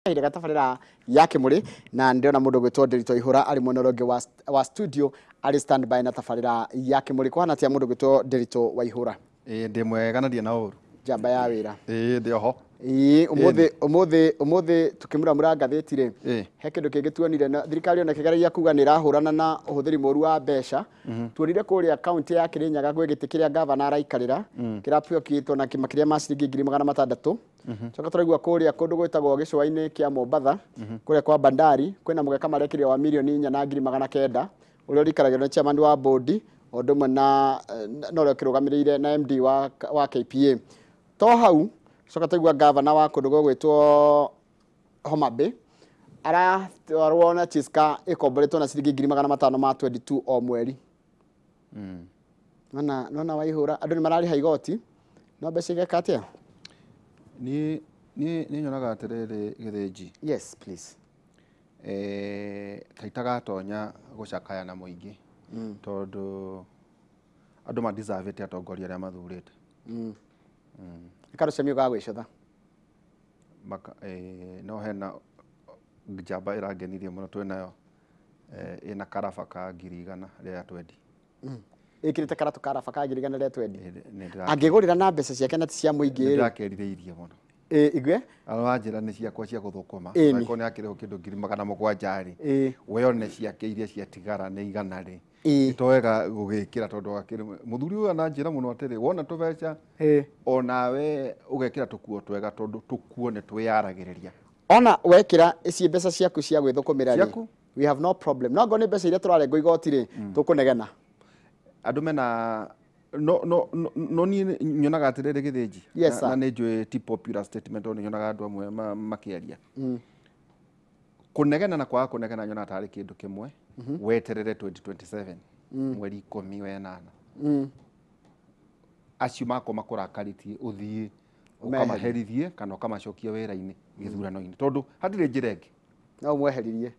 Kahinda gatabarĩra ya Kĩmũrĩ, na ndĩrona mũndũ gwĩtwo Ndĩritũ Ihũra arĩ mwena ũrĩa ũngĩ wa studio arĩ standby na tabarĩra ya Kĩmũrĩ. Kũhana atĩa mũndũ gwĩtwo Ndĩritũ wa Ihũra? Ĩĩ ndĩ mwega na ndirĩ na ũru. Njamba ya wĩra. Ĩĩ ndĩ oho. Ĩĩ ũmũthĩ ũmũthĩ ũmũthĩ tukĩmuramura ngathĩti rĩ, Ĩĩ. he kĩndũ kĩngĩ tuonire na thirikari ona ĩkĩgeragia kuga nĩ ĩrahũrana na ũhũthĩri mũru wa mbeca. Tuonire kũrĩa kaunti ya Kirinyaga gwĩ gĩtĩ kĩrĩa gavana araikarĩra kĩrapĩokĩtwo na makĩria ma ciringi 600,000. Coka tũraigua kũrĩa kũndũ gwĩtagwo gĩcũa-inĩ kĩa Mombatha, kũrĩa kwa Bandari kwĩna mũgeka marekĩrio wa 4,900,000 ũrĩa ũrikaragĩrwo nĩ chairman wa bodi o ũndũ ũmwe na na ũrĩa ũkĩrũgamĩrĩire na MD wa KPA. To hau coka twaigua gavana wa kũndũ gũgwĩtwo Homa Bay aratwarwo na Chiska ĩkomboretwo na ciringi 522,000 o mweri. Nona nona Waihũra andũ nĩ mararĩha igoti no mbeca igeka atĩa? Niĩ niĩ nyonaga atĩrĩrĩ Gĩthĩnji. Yes please. Ta itagatonya gũcakaya na mũingĩ tondũ andũ ma-deserve-ĩte atongoria arĩa mathurĩte. Karũcemio ga gwĩcũtha. No hena njamba ĩrangenirie mũno twĩnayo ĩna karaba ka 100,000 rĩrĩa twendi. Ĩkĩrĩte karatũ karaba ka 100,000 rĩrĩa twendi. Angĩgũrĩra na mbeca ciake na ti cia mũingĩ rĩ. Nĩndĩrakerirĩirie mũno. Ĩĩ igue. Aranjĩra nĩ ciakwa cia gũthũkũma. Ĩni. Angĩkorwo nĩ akĩrĩhwo kĩndũ 700,000 rĩ. We one ciake iria ciatigara nĩ 100 rĩ. To wega gũgĩkĩra tondũ akĩrĩ mũthuri ũyũ ananjĩra mũno atĩrĩ wona tũbeca onawe ũgekĩra tũkuo twega tondũ tũkuo nĩ twĩyaragĩrĩria. Ona wekĩra ici mbeca ciaku cia gwĩthũkũmĩra rĩ, Ciaku? we have no problem. No ngorwo nĩ mbeca iria tũrarengwo igoti rĩ, tũkũnegena. Andũ mena no no no no niĩ nyonaga atĩrĩrĩ Gĩthĩnji. Yes, sir. Na nĩ njũĩ ti popular statement tondũ nyonaga andũ amwe makĩaria. Kũnegena na kwaga kũnegena nyonaga tarĩ kĩndũ kĩmwe. Weterere 2027 mweri 18. Acio makwa makũrakarĩtie ũthiĩ ũkamaherithie kana ũkamacokia wĩra-inĩ gĩthurano-inĩ tondũ hatirĩ njĩra ĩngĩ. No ũmweheririe.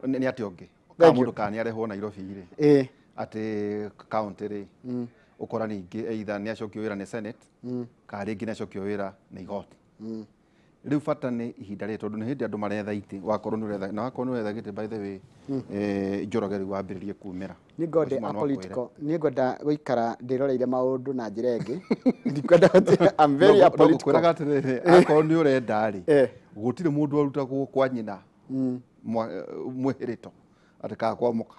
Nĩ atĩa ũngĩ? Thank Kana you. mũndũ kana nĩ arehwo Nairobi rĩ. Atĩ county rĩ ũkora ningĩ either nĩ acokio wĩra nĩ Senate kana rĩngĩ nĩ acokio wĩra nĩ igoti. Rĩu bata nĩ ihinda rĩrĩ tondũ nĩ hĩndĩ andũ maretha itĩ wakorwo nĩ ũretha na wakorwo nĩ ũretha gĩtĩ by the way Njoroge rĩu wambĩrĩrie kumĩra. Niĩ ngwenda Ũcio mwana apolitical, niĩ ngwenda gũikara ndĩroreire maũndũ na njĩra ĩngĩ. Ndikwenda I'm very apolitical. Ngũkwĩraga atĩrĩrĩ akorwo nĩ ũrenda rĩ gũtirĩ mũndũ arutagwo kwa nyina mwĩhĩrĩto atĩ kana kwa mũka.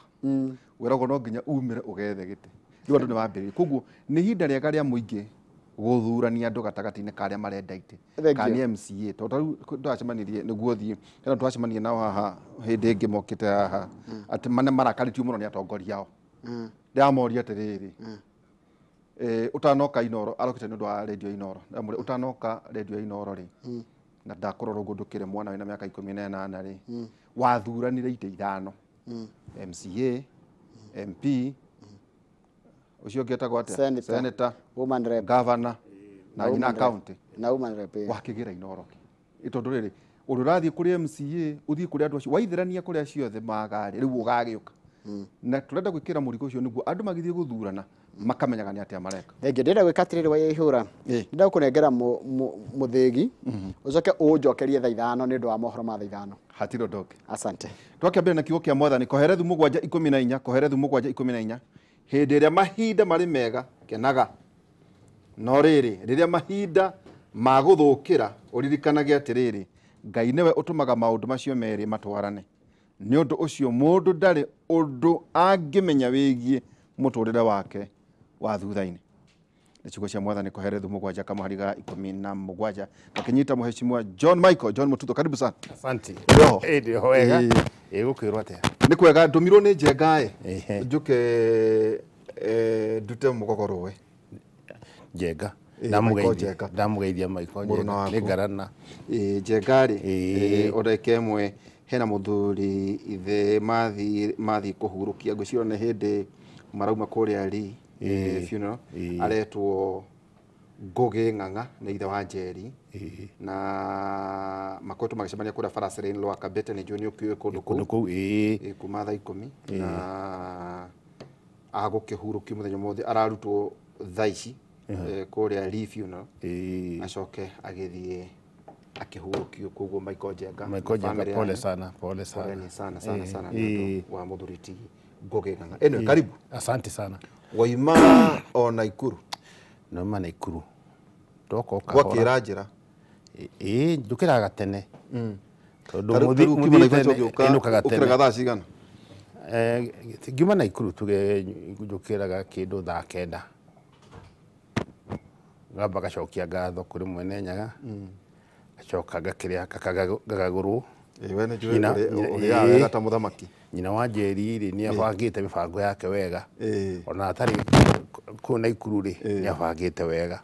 Wĩragwo no nginya umĩre ũgethe gĩtĩ. Rĩu andũ nĩ mambĩrĩrie. Koguo nĩ ihinda rĩega rĩa mũingĩ gũthurania andũ gatagatĩ-inĩ ka arĩa marenda itĩ. Thank Kana you. nĩ MCA tondũ tarĩu twacemanirie nĩguo thiĩ kana twacemanirie nao haha hĩndĩ ĩngĩ mokĩte haha atĩ mane marakarĩtio mũno nĩ atongoria ao. Ndĩramoria atĩrĩrĩ ũtanoka Inooro arokĩte nĩ ũndũ wa radio Inooro. Ndĩramũria ũtanoka radio Inooro rĩ na ndakũrora ũguo ndũkĩrĩ mwana wĩna mĩaka 18 rĩ wathuranire itĩ 5 MCA MP ũcio ũngĩ etagwo atĩa? Senator. Senator, Woman rep. governor na Na nginya woman rep. county. Na woman rep. Wakĩgĩra Inooro kĩ? Tondũ rĩrĩ ũndũ ũrathiĩ kũrĩ MCA ũthiĩ kũrĩ andũ acio waithĩrania kũrĩ acio othe magarĩ rĩu ũgagĩũka. Na tũrenda gwĩkĩra mũrigo ũcio nĩguo andũ magĩthiĩ gũthurana makamenyaga nĩ atĩa mareka. Thengiũ. Ndĩrenda gwĩka atĩrĩrĩ Waihũra. Ndĩrenda gũkũnengera mũthĩgi ũcoke ũnjokerie thaa 5 nĩ ũndũ wa mohoro ma thaa 5. Hatirĩ ũndũ ũngĩ. Asante. Twakĩambĩrĩria na kiugo kĩa Mwathani Koherethu 7:14, Koherethu 7:14. Hĩndĩ ĩrĩa mahinda marĩ mega kenaga, no rĩrĩ rĩrĩa mahinda ma gũthũkĩra ũririkanage atĩrĩrĩ Ngai nĩwe ũtũmaga maũndũ macio merĩ matwarane. Nĩ ũndũ ũcio mũndũ ndarĩ ũndũ angĩmenya wĩgiĩ mũtũrĩre wake wa thutha-inĩ. Nĩ ciugo cia Mwathani Koherethu 7 kamũhari ga 17. Makĩnyita mũheshimiwa John Michael John Mututho, karibu sana. Asante. Ndĩho. Ndĩho wega. Gũkwĩrwo atĩa? Nĩ kwega ndũmirwo nĩ Njenga ĩ. Njũke ndute mũgogo rũĩ. Njenga. Michael Njenga. Ndamũgeithia Michael Mũruna Njenga. waku. Nĩ ngarana. Njenga rĩ, o ndagĩka ĩmwe hena mũthuri ithe mathiĩ kũhurũkia ngwĩciria nĩ hĩndĩ marauma kũrĩa ri funeral aretwo Ngũgĩ Ng'ang'a nĩ ithe wa Njeri na makoretwo magĩcemania kũrĩa Farasrain Lower Kabete nĩ njũĩ nĩ ũkĩũĩ kũndũ Kũndũ kũu kuma thaa 10 na agũkĩhurũkio mũthenya mothe ararutwo thaa ici kũrĩa ri funeral acoke agĩthiĩ Akĩhurũkio koguo Michael Njenga. Michael Njenga, pole sana, pole sana. Pole sana sana sana nĩ ũndũ wa mũthuri ti Ngugi Ng'ang'a. Anyway, karibu. Asante sana. Waima o Naikuru. Nauma Naikuru. Ndoka o kahora. Gwakĩra njĩra. Ĩĩ njũkĩraga tene. Tondũ mũthiĩ tene ĩnũkaga tene. Ũkĩraga thaa cigana? Ngiuma Naikuru tuge njũkĩraga kĩndũ thaa 9. Ngamba ngacokia ngatho kũrĩ mwene Nyaga. Ngacoka ngakĩrĩa ngakagũrwo. We nĩ njũĩ ũrĩaga wega ta mũthamaki. Nyina wa Njeri rĩ nĩ abangĩte mĩbango yake wega. Ona atarĩ kũu Naikuru rĩ nĩ abangĩte wega.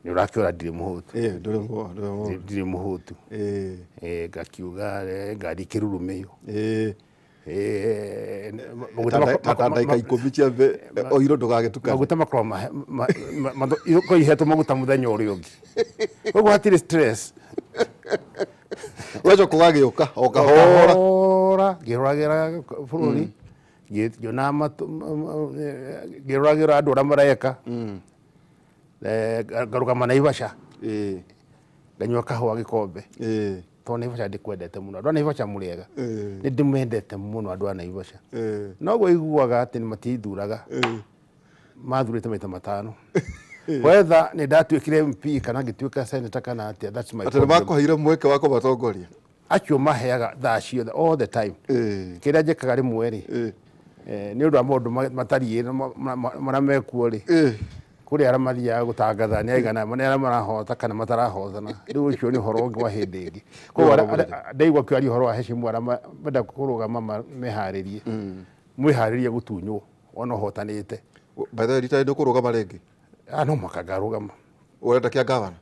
Nĩ ũrakĩona ndirĩ mũhũtu. Ndirĩ mũhũtu. Ngakiuga ngari kĩrurumĩyo. Ta ndagĩka 10 cia oiro ndũgagĩtukane. Maguta makoragwo ihetwo maguta mũthenya ũrĩa ũngĩ. Koguo hatirĩ stress. Ũgacoka ũgagĩũka o kahora. Ngĩroragĩra bũrũri, ngĩonaga ngĩroragĩra andũ ũrĩa mareka. Ngarũgama Naivasha. Nganyua kahũa gĩkombe. Tondũ Naivasha ndĩkwendete mũno. Andũ a Naivasha mũrĩega. Nĩ ndĩmendete mũno andũ a Naivasha. Noguo iguaga atĩ matithuraga. Mathurĩte maita 5. Whether nĩ ndatuĩkire MP kana ngĩtuĩka senator kana atĩa, that's my problem. Atĩ nĩmakũheire mweke wa kũmatongoria? Acio maheaga thaa ciothe all the time. Kĩrĩa njĩkaga rĩmwe rĩ, nĩ ũndũ wa maũndũ matariĩ marĩa mekuo rĩ, kũrĩ arĩa mathiaga gũtangatha nĩ aigana, nĩ arĩa marahota kana matarahotana. Rĩu ũcio nĩ ũhoro ũngĩ wa hĩndĩ ĩngĩ. Koguo ndaigua kĩaria ũhoro wa heshimu arĩa menda kũrũgama meharĩrie. Mwĩharĩrie gũtunywo ona ũhotanĩte. By the way, rita ndũkũrũgama rĩngĩ? No mũhaka ngarũgama. Ũrenda kĩa gavana?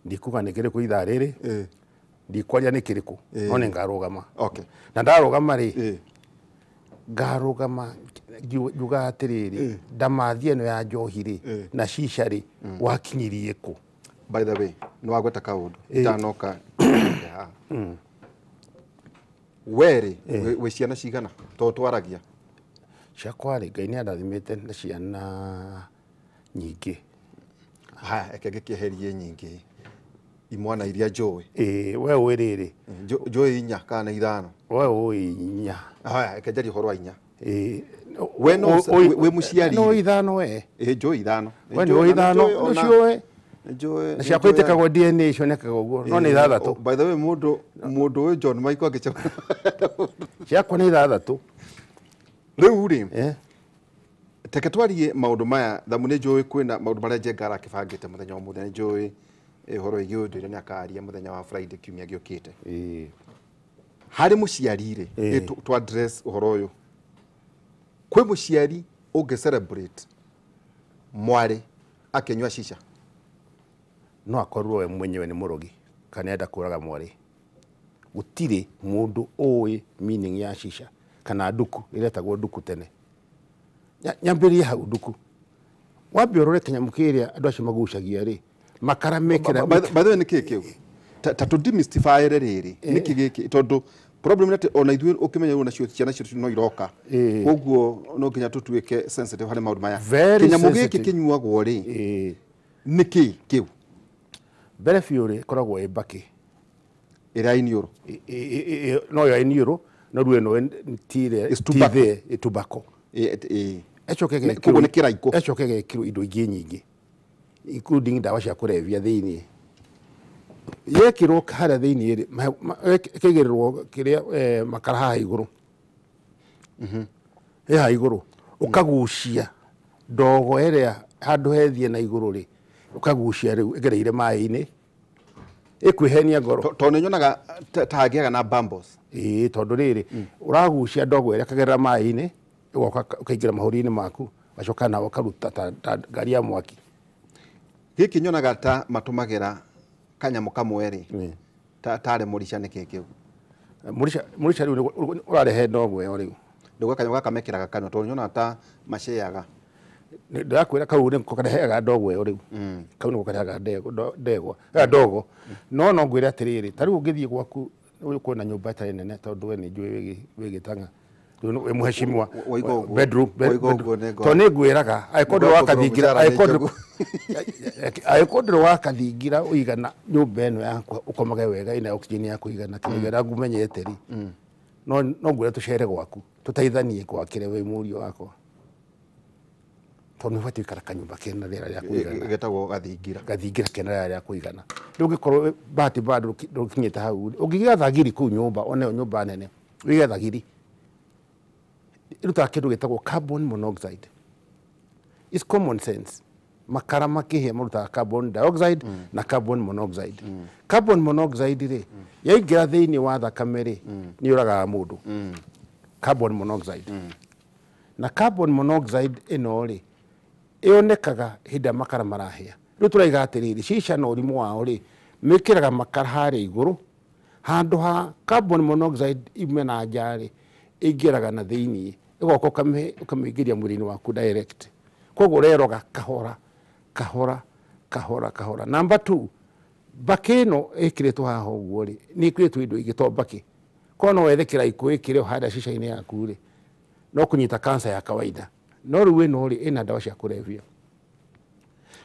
Ndikuga nĩ kĩrĩkũ ithaa rĩrĩ. Ndikwaria nĩ kĩrĩkũ, no nĩ ngarũgama. Okay. Na ndarũgama rĩ, ngarũgama njugaga atĩrĩrĩ, ndamathi ĩno ya njohi rĩ, na shisha rĩ, wakinyirie kũ? By the way, nĩ wagweta kaũndũ itanoka haha. We rĩ, wĩ ciana cigana? Tondũ twaragia. Ciakwa rĩ, Ngai nĩ andathimĩte na ciana nyingĩ. Haya, reke ngĩkĩeherie nyingĩ. Imwana iria njũĩ. We ũĩ rĩrĩ. Njũĩ 4 kana 5. We ũĩ 4. Haya, reke njarie ũhoro wa 4. We no wĩ mũciari. No 5 we. Njũĩ 5. We nĩ ũĩ 5, ũcio ũĩ. Na ciakwa itekagwo DNA cionekaga ũguo, no nĩ 6. By the way, mũndũ ũyũ John Michael angĩcemania. Ciakwa nĩ 6. Rĩu rĩ, teke twarie maũndũ maya, thamu nĩ njũĩ kwĩna maũndũ marĩa Njenga arakĩbangĩte mũthenya wa mũthenya, nĩ njũĩ ũhoro wĩgiĩ ũndũire nĩ akaria mũthenya wa Friday kiumia gĩũkĩte. Harĩ mũciari rĩ, tũ address ũhoro ũyũ. Kwĩ mũciari ũngĩ celebrate mwarĩ akĩnyua shisha? No akorwo we mwenyewe nĩ mũrogi kana enda kũraga mwarĩ. Gũtirĩ mũndũ ũĩ meaning ya shisha kana nduku, ĩretagwo nduku tene. Nyambĩrĩrie hau nduku. Wambe ũrore kĩnyamũ kĩrĩa andũ acio magucagia rĩ, makara mekĩra. By the way, nĩ kĩĩ kĩu? Ta tũ demystify rĩrĩ, nĩkĩ gĩkĩ? Tondũ problem nĩ atĩ ona ithuĩ ũkĩmenya ũguo nacio ciana citũ no iroka. Koguo no nginya tũtuĩke sensitive harĩ maũndũ maya. Kĩnyamũ gĩkĩ kĩnyuagwo rĩ, nĩ kĩĩ kĩu? Mbere biũ rĩ, ĩkoragwo ĩ mbakĩ. Ĩrĩa iniũrũ? No ya iniũrũ, no rĩu ĩno ti ĩrĩa, tobacco. Koguo nĩ kĩraikũ. Ĩcoke ĩgekĩrwo indo ingĩ nyingĩ, including ndawa cia kũrebia thĩiniĩ. Yekĩrwo harĩa thĩiniĩ rĩ, ĩkaigĩrĩrwo kĩrĩa makara haha igũrũ. Ĩ haha igũrũ, ũkagucia ndogo ĩrĩa handũ hethiĩ na igũrũ rĩ, ũkagucia rĩu ĩgereire maĩ-inĩ, ĩkwĩhenia ngoro. Tondũ nĩ nyonaga ta hangĩaga na bumbles. Ĩĩ, tondũ rĩrĩ, ũragucia ndogo ĩrĩa ĩkagerera maĩ-inĩ, ĩgoka ũkaingĩra mahũri-inĩ maku, ũgacoka nawe ũkaruta ta ngari ya mwaki. Gĩkĩ nyonaga ta matũmagĩra kanyamũ kamwe rĩ, tarĩ mũrica nĩ kĩĩ kĩu? Mũrica rĩu ũrarehe ndogo ĩyo rĩu. Ndauga kanyamũ gaka mekĩraga kanua tondũ nyonaga ta maceaga. Ndĩrakwĩra kau nĩko karehaga ndogo ĩyo rĩu. Kau nĩko karehaga ndegwa, ndogo. No no ngwĩre atĩrĩrĩ, ta rĩu ũngĩthiĩ gwaku ũkwona nyũmba ĩtarĩ nene tondũ we nĩ njũĩ wĩ Gĩtang'a. Wĩ mũheshimiwa bedroom to nĩ ngwĩraga angĩkorwo ndũrĩ wakathingira ũigana nyũmba ĩno yakwa ũkomage wega ĩna oxygen ya kũigana kĩrĩa ngumenyete rĩ no ngwĩre tũcere gwaku tũteithanie gwakĩre wĩ mũriũ wakwa tondũ nĩ ũbatiĩ gũikara kanyũmba kena rĩera rĩa kũigana getagwo gathingira gathingira kena rĩera rĩa kũigana rĩu ũngĩkorwo bahati bado ndũkinyĩte hau ũngĩiga thagiri kũu nyũmba onayo nyũmba nene ũige thagiri ĩrutaga kĩndũ gĩtagwo carbon monoxide. It's common sense. Makara makĩhĩa marutaga carbon dioxide na carbon monoxide. Carbon monoxide rĩ yaingĩra thĩinĩ wa thakame rĩ nĩ yũragaga mũndũ. Carbon monoxide. Na carbon monoxide ĩno rĩ ĩonekaga hĩndĩ ĩrĩa makara marahĩa. Rĩu tũraiga atĩrĩrĩ cica na ũrimũ wao rĩ mĩkĩraga makara harĩa igũrũ handũ ha carbon monoxide iume na nja rĩ ĩingĩraga na thĩinĩ ĩgoka ũkamĩingĩria mwĩrĩ-inĩ waku direct. Koguo ũreroga kahora kahora kahora kahora. Number 2 mbakĩ ĩno ĩkĩrĩtwo haha ũguo rĩ nĩ ĩkĩrĩtwo indo ingĩ to mbakĩ. Korwo no wethe kĩraikũ ĩkĩre harĩa cica-inĩ yaku rĩ no kũnyita cancer ya kawaida. No rĩu ĩno rĩ ĩna ndawa cia kũrebia.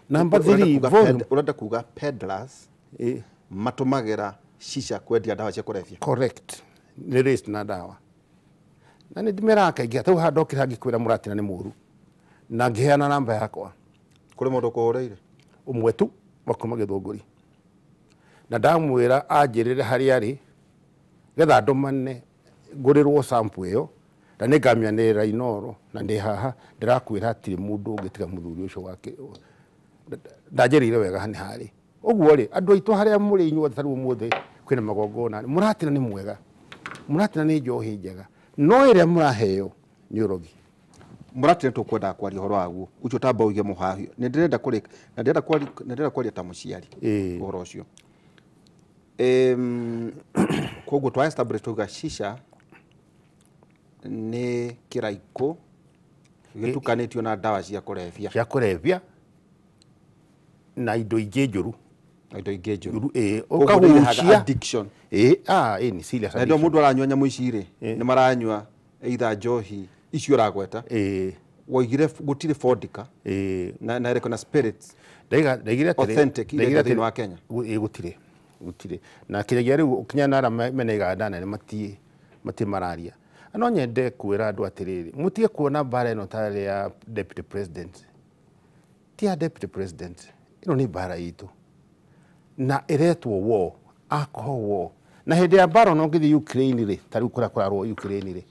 Number 3 ũrenda kuga peddlers matũmagĩra cica kwendia ndawa cia kũrebia. Correct. Nĩ race na ndawa. Na nĩ ndimeraga kaingĩ ta haha ndokĩra ngĩkwĩra mũratina nĩ mũru na ngĩheana namba yakwa kũrĩ mũndũ ũkũhũrĩire ũmwe tu wa kuma Gĩthũngũri na ndamwĩra anjĩrĩre harĩa arĩ getha ndũmane ngũrĩrwo sample ĩyo na nĩ ngamĩanĩrĩra Inooro na ndĩ haha ndĩrakwĩra hatirĩ mũndũ ũngĩ tiga mũthuri ũcio wake ndanjĩrĩire wega nĩ harĩ ũguo rĩ andũ aitũ harĩa mũrĩ inyuothe ta rĩu ũmũthĩ kwĩna magongona mũratina nĩ mwega mũratina nĩ njohi njega no ĩrĩa mũraheo nĩ ũrogi. Mũratina tũkwendaga kwaria ũhoro waguo ũcio tamba ũige mũhahio nĩ ndĩrenda kũrĩka na ndĩrenda kwaria ta mũciari ũhoro ũcio. Koguo twa establish tuga shisha nĩ kĩraikũ gĩtukanĩtio na ndawa cia kũrebia cia kũrebia na indo ingĩ njũru ũkagucia addiction. Ni serious addiction. Na mũndũ aranyua nyamũ ici rĩ nĩ maranyua either njohi icio ũragweta woigire gũtirĩ vodka na ĩrĩkũ na spirits ndaigire authentic iria thĩinĩ wa Kenya gũtirĩ gũtirĩ na kĩrĩa rĩu kinya na arĩa mena iganda nene matirĩ mararia. No nyende kwĩra andũ atĩrĩrĩ mũtige kuona mbara ĩno ta ya deputy president ti ya deputy president ĩno nĩ mbara itũ na ĩretwo war alcohol war na hĩndĩ ya mbara ona ũngĩthiĩ Ukraine rĩ ta rĩu kũrĩa kũrarũo Ukraine rĩ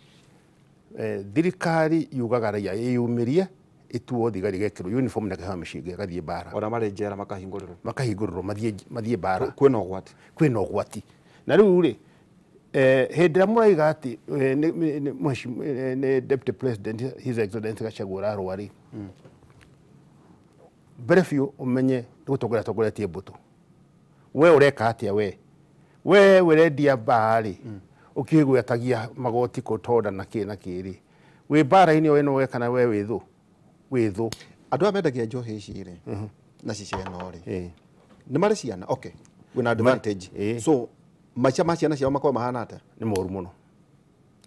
thirikari yugaga raia ĩyumĩrie ĩtuo thigari gekĩrwo uniform na kĩheo mĩcinga ĩgathiĩ mbara ona marĩ njera makahingũrĩrwo mathiĩ mbara kwĩna ũgwati na rĩu rĩ hĩndĩ ĩrĩa mũraiga atĩ nĩ deputy president his excellency Gachagua ũrarũa rĩ mbere biũ ũmenye nĩ gũtongoria atongoretie mbũtũ we ũreka atĩa we ũrendia mbaa rĩ ũkĩgwetagia magoti kũtonda na kĩ na kĩ rĩ wĩ mbara-inĩ o ĩno we kana we wĩ thũ andũ aya mendagia njohi ici rĩ na cica ĩno rĩ nĩ marĩ ciana okay wĩna advantage so maica ma ciana ciao makorwo mahana atĩa nĩ moru mũno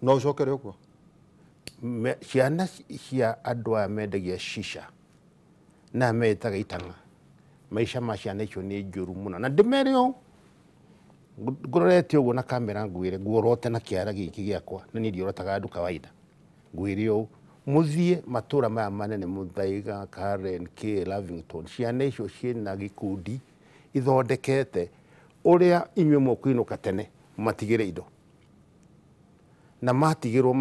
no ũcokere ũguo ciana cia andũ aya mendagia shisha na metaga itang'a maica ma ciana icio nĩ njũru mũno na ndĩmere ũũ ngũrorete ũguo na kamera ngwĩre nguorote na kĩara gĩkĩ gĩakwa na niĩ ndiorotaga andũ kawaida ngwĩre ũũ mũthiĩ matũra maya manene Muthaiga, Karen, K, Lavington ciana icio ciĩna gĩkundi ithondekete ũrĩa inyuĩ mũkũinũka tene matigĩre indo na matigĩrwo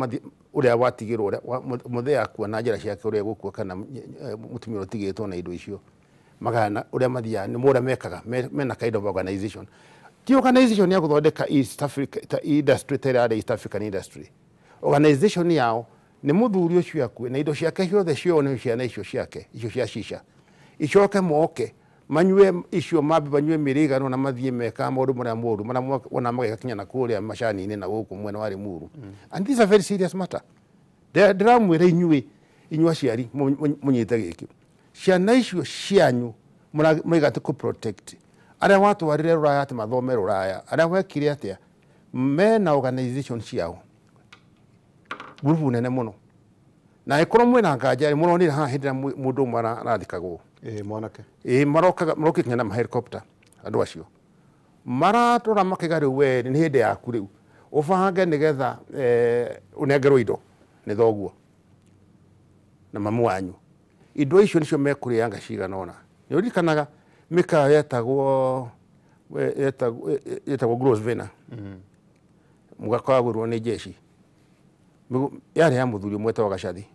ũrĩa watigĩrwo mũthee akua na njĩra ciake ũrĩa egũkua kana mũtumia ũrĩa ũtigĩtwo na indo icio magana ũrĩa mathiaga nĩ ũrĩa mekaga mena kind of organization ti organization ya gũthondeka East Africa ta industry ta ĩrĩa East African industry organization yao nĩ mũthuri ũcio akue na indo ciake ciothe cione ciana icio ciake icio cia shisha icoke moke manyue icio mambe manyue mĩrĩgano na mathiĩ meka maũndũ marĩa moru marĩa wona mageka kinya na kũrĩa macani-inĩ na gũkũ mwena wa Limuru. And this is a very serious matter. Ndĩramwĩra inyuĩ aciari mũnyite gĩkĩ ciana icio cianyu mũraiga atĩ kũ protect arĩa watwarire rũraya atĩ mathome rũraya arĩa wekire atĩa mena organization ciao Ngurubu nene mũno. Na ĩkorwo mwĩna nganja rĩ, mũronire haha hĩndĩ ĩrĩa mũndũ ũmwe arathikagwo. Mwanake. Marokaga marokĩte nginya na helicopter andũ acio. Maratũra makĩga rĩu we nĩ hĩndĩ yaku rĩu. Ũbange nĩgetha ũnengerwo indo nĩ thoguo na mamu wanyu. Indo icio nĩcio mekũrĩanga cigana ũna. Nĩ ũririkanaga mĩkawa yetagwo Grosvenor. Mũgakagũrwo nĩ jeshi. Yarĩ ya mũthuri ũmwe wetagwo Gacathi.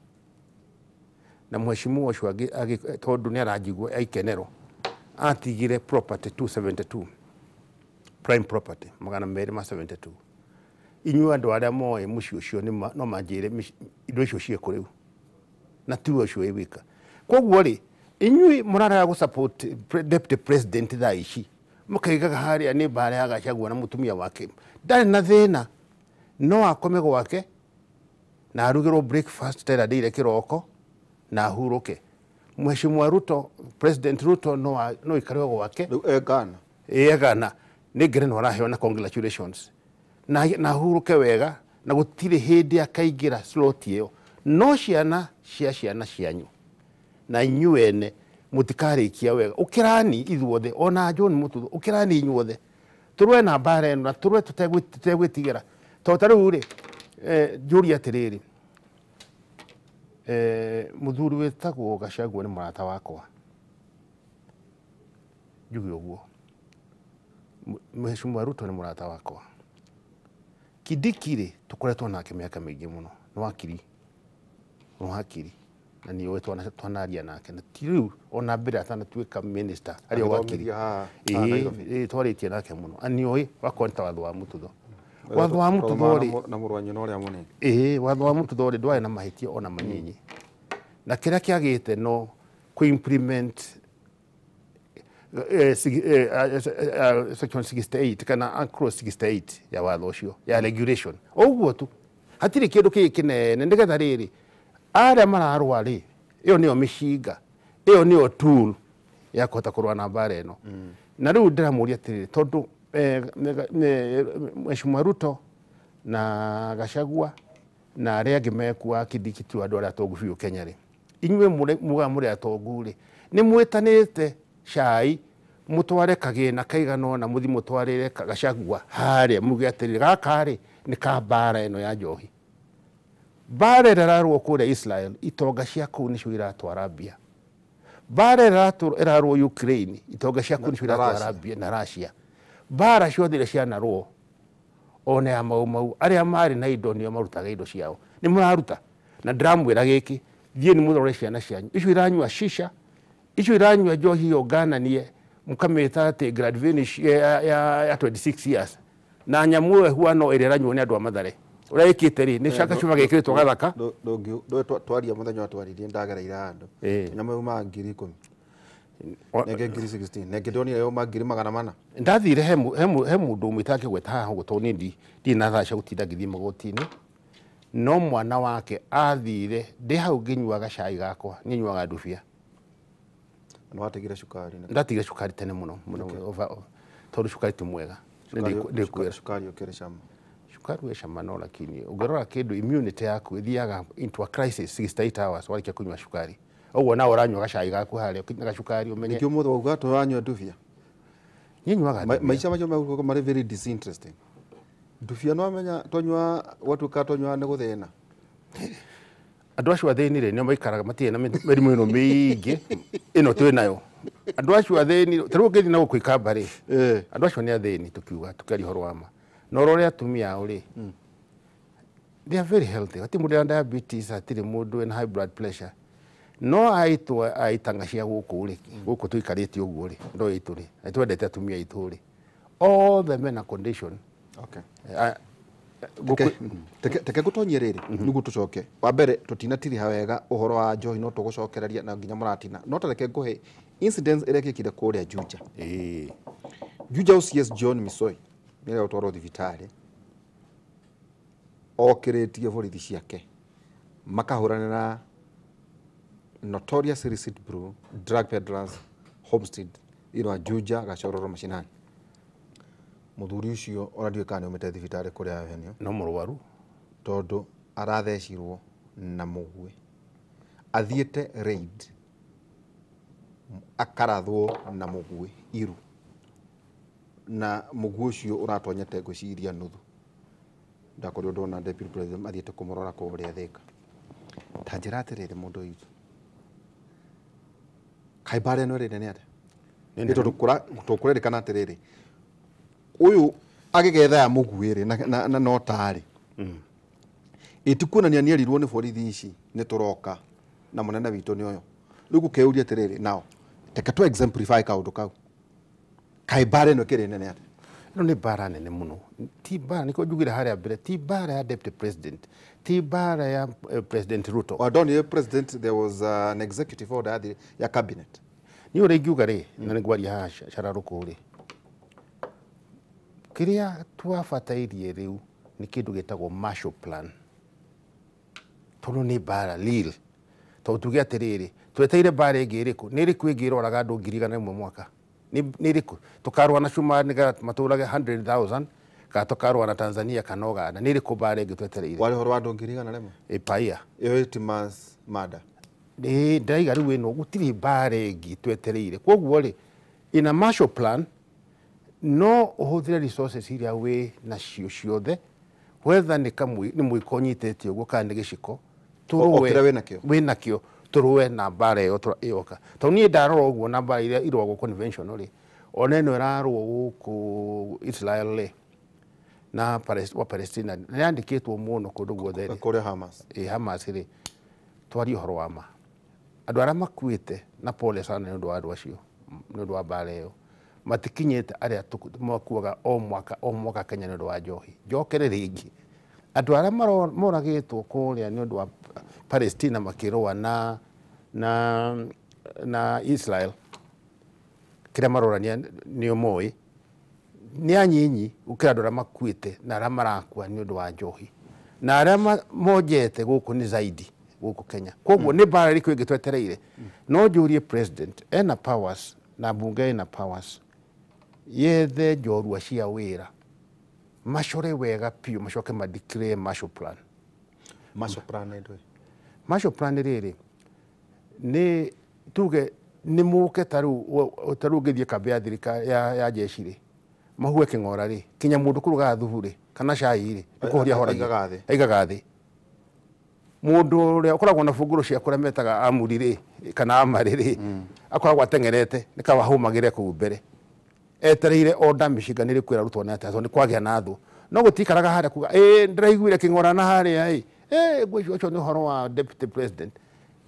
Na mheshimiwa ũcio tondũ nĩ aranjigua aikenero atigire property 272 prime property 272. Inyuĩ andũ arĩa moĩ mũciĩ ũcio no manjĩre indo icio ciĩkũ rĩu. Na tiwe ũcio wĩ wika. Koguo rĩ, inyuĩ mũrarega gũ support deputy president thaa ici mũkaigaga harĩa nĩ mbara ya Gachagua na mũtumia wake. Ndarĩ na thĩna, no akome gwake na arugĩrwo breakfast ta ĩrĩa ndĩire kĩroko na ahurũke. Mheshimiwa Ruto, President Ruto no ikare gwake. Rĩu Ghana. Ghana nĩ ngerenwa araheo na congratulations. Na ahurũke wega na gũtirĩ hĩndĩ akaingĩra slot ĩyo. No ciana cia ciana cianyu na inyuĩ ene mũtikarĩkia wega. Ũkĩrani ithuothe ona John Mututho, ũkĩrani inyuothe tũrũe na mbara ĩno na tũrũe tũtegwĩtigĩra. Tondũ ta rĩu rĩ, njũrie atĩrĩrĩ, mũthuri wĩtagwo Gachagua nĩ mũrata wakwa, njuge ũguo. Mheshimiwa Ruto nĩ mũrata wakwa. Kindiki rĩ, tũkoretwo nake mĩaka mĩingĩ mũno, nĩ wakiri, nĩ wakiri na nĩ ũĩ twanaria nake na ti rĩu ona mbere atanatuĩka minister arĩ o wakiri. Twarĩtie nake mũno na nĩ ũĩ wakwa nĩ ta watho wa Mututho. Watho wa Mututho rĩ, na mũrũ wa nyina ũrĩa mũnene. Watho wa Mututho rĩ ndwarĩ na mahĩtia ona manyinyi. Na kĩrĩa kĩagĩte no kũ implement section 68 kana clause 68 ya watho ũcio ya regulation. Ũguo tu hatirĩ kĩndũ kĩngĩ kĩnene nĩgetha rĩrĩ arĩa mararũa rĩ, ĩyo nĩyo mĩcinga, ĩyo nĩyo tool ya kũhota kũrũa na mbara ĩno. Na rĩu ndĩramũria atĩrĩrĩ, tondũ Mheshimiwa Ruto na Gachagua na arĩa angĩ mekuo Kindiki ti andũ arĩa atongu biũ Kenya rĩ, inyuĩ mugaga mũrĩ atongu rĩ, nĩ mwĩtanĩte cai mũtware kagĩna kaigana ũna mũthiĩ mũtwarĩre Gachagua harĩa muge atĩrĩrĩ, gaka rĩ nĩ ka mbara ĩno ya njohi. Mbara ĩrĩa ĩrarũo kũrĩa Israel, itonga cia kũu nĩcio iratwara mbia. Mbara ĩrĩa ĩrarũo Ukraine, itonga cia kũu nĩcio iratwara mbia na Russia. Mbara ciothe iria cianarũo ona ya Mau Mau, arĩa marĩ na indo nĩo marutaga indo ciao. Nĩ mũraruta na ndĩramwĩra gĩkĩ, thiĩ nĩ mũrore ciana cianyu icio iranyua shisha, icio iranyua njohi ĩyo ngananie mũkamĩta atĩ Gladvinish ya 26 years na nyamũ ĩyo ĩhuana ĩrĩa ĩranyuo nĩ andũ a Mathare. Ũrĩa ĩkĩte rĩ, nĩ caka gĩkĩrĩtwo gathaka. Twaria mũthenya twaririe ndagereire handũ. Nyamũ yumaga 10,000. Nenge 16,000. Nenge ndonire yuma 400,000. Ndathire he mũndũ ũmwe itakĩgweta haha ũguo tondũ niĩ ndirĩ na thaa cia gũtinda ngĩthiĩ magoti-inĩ. No mwana wake athire ndĩ hau ngĩnyuaga cai gakwa, niĩ nyuaga ndubia. Nĩ watigire cukari? Ndatigire cukari tene mũno mũno, tondũ cukari ti mwega. Cukari ũkĩrĩ cama. Cukari wĩ cama no, lakini ũngĩrora kĩndũ immunity yaku ĩthiaga into a crisis 68 hours warĩkia kũnyua cukari. Ũguo nawe ũranyua gacai gaku harĩa na gacukari ũmenye. Nĩkĩo ũmũthĩ wauga tũranyua ndubia? Niĩ nyuaga ndubia. Maica macio megũkorwo marĩ very disinteresting. Ndubia no amenya twanyua gwatuĩka twanyua nĩ gũthĩna. Andũ acio athĩni rĩ, nĩo maikaraga matirĩ na mĩrimũ ĩno mĩingĩ ĩno twĩ nayo. Andũ acio athĩni, ta rĩu ũngĩthiĩ na gũkũ Ikamba rĩ, andũ acio nĩ athĩni tũkiuga tũkĩaria ũhoro wa ma. No ũrore atumia ao rĩ, they are very healthy. Hatirĩ mũndũ wĩna diabetes, hatirĩ mũndũ wĩna high blood pressure. No aitũ aitanga cia gũkũ rĩ, gũkũ tũikarĩte ũguo rĩ, ndoo itũ rĩ, na twendete atumia aitũ rĩ, othe mena condition. Okay. Teke ngũtonyie rĩrĩ nĩguo tũcoke. Wa mbere tũtinatiriha wega ũhoro wa njohi no tũgũcokereria na nginya mũratina. No ta reke ngũhe incidents ĩrĩa ĩkĩkire kũrĩa Juja. Juja OCS John Misoi nĩarĩa gũtwarwo thibitarĩ okĩrĩtie borithi ciake makahũrana na notorious illicit brew, drug peddlers, homestead thĩinĩ wa Juja, Gachororo, Mashinani. Mũthuri ũcio ona ndiũĩ kana nĩaumĩte thibitarĩ kũrĩa avenue. No mũrwaru. Tondũ Arathecirwo na mũguĩ. Athiĩte raid akarathwo na mũguĩ iru. Na mũguĩ ũcio ũratonyete ngwĩciria nuthu. Ndakorirwo ndona deputy president athiĩte kũmũrora kũrĩa Thika. Ta njĩra atĩrĩrĩ mũndũ witũ. Kaĩ mbara ĩno ĩrĩ nene atĩa? Nĩ tondũ tũkũrerĩkana atĩrĩrĩ, ũyũ agĩgetha ya mũguĩ rĩ na no tarĩ. Ĩtikuonania nĩ erirwo nĩ borithi ici nĩ tũroka na mũnene witũ nĩ ũyũ. Rĩu gũkeyũria atĩrĩrĩ, nao reke tũ exemplify kaũndũ kau. Kaĩ mbara ĩno ĩkĩrĩ nene atĩa? Ĩno nĩ mbara nene mũno. Ti mbara, nĩkĩo njugire harĩa mbere, ti mbara ya deputy president, ti mbara ya President Ruto. Wadonire president, there was an executive order ya cabinet. Niĩ ũrĩa ingiuga rĩ, na nĩ ngwaria haha cararũkũ rĩ, kĩrĩa twabatairie rĩu nĩ kĩndũ gĩtagwo Marshall Plan. Tondũ nĩ mbara real. Tondũ tuge atĩrĩrĩ, tweteire mbara ĩngĩ ĩrĩkũ? Nĩ ĩrĩkũ ĩngĩ ĩroraga andũ 100,000 mwaka? Nĩ ĩrĩkũ? Tũkarũa na Cumarĩ nĩgetha matũrage 100,000 kana tũkarũa na Tanzania kana Uganda. Nĩ ĩrĩkũ mbara ĩngĩ twetereire? Warĩ ũhoro wa andũ 100,000? Ĩ paia. Ĩyo ĩti mass murder. Ĩ ndĩraiga rĩu ĩno gũtirĩ mbara ĩngĩ twetereire. Koguo rĩ, in a Marshall Plan no ũhũthĩre resources iria wĩ nacio ciothe, whether nĩ mũiko ũnyitĩte ũguo kana nĩ gĩciko, tũrũe wĩ nakĩo, tũrũe na mbara ĩyo ĩyoka. Tondũ niĩ ndarora ũguo na mbara iria irũagwo conventional rĩ, ona ĩno ĩrarũo gũkũ Israel rĩ, na wa Palestina, nĩ yandĩkĩtwo mũno kũndũ guothe rĩ. Kũrĩa Hamas. Ĩ Hamas rĩ, twarie ũhoro wa ma. Andũ arĩa makuĩte na pole sana nĩ ũndũ wa andũ acio, nĩ ũndũ wa mbara ĩyo, matikinyĩte arĩa makuaga o mwaka Kenya nĩ ũndũ wa njohi. Njokere rĩngĩ, andũ arĩa moragĩtwo kũrĩa nĩ ũndũ wa Palestina makĩrũa na Israel, kĩrĩa marorania nĩ moĩ, nĩ anyinyi gũkĩra andũ arĩa makuĩte na arĩa marakua nĩ ũndũ wa njohi. Na arĩa monjete gũkũ nĩ zaidi gũkũ Kenya. Koguo nĩ mbara ĩrĩkũ ĩngĩ twetereire? No njũrie president ena powers na mbunge ena powers, yethe njorua cia wĩra, macore wega piũ, macoke ma declare Marshall Plan. Marshall Plan nĩ ndũĩ? Marshall Plan rĩrĩ nĩ tuge nĩ mũke ta rĩu ũngĩthiĩ kambĩ ya thirikari ya jeshi rĩ, mahue kĩng'ora rĩ, kinya mũndũ kũrugaga thubu rĩ kana cai rĩ, nĩ kũhoria ahoragia, aigaga thĩ. Mũndũ ũrĩa ũkoragwo na bungũrũ cia kũrĩa metaga amuri rĩ kana amarĩ rĩ, akoragwo ateng'erete nĩ kawa ahũmagĩre kũu mbere, etereire order mĩcinga nĩ ĩrĩkũ ĩrarutwo nĩ atĩa, tondũ nĩ kwagĩa na thũ. No gũtikaraga harĩa kuga ĩ ndĩraiguire kĩng'ora na harĩa ĩ ngwĩciria ũcio nĩ ũhoro wa deputy president.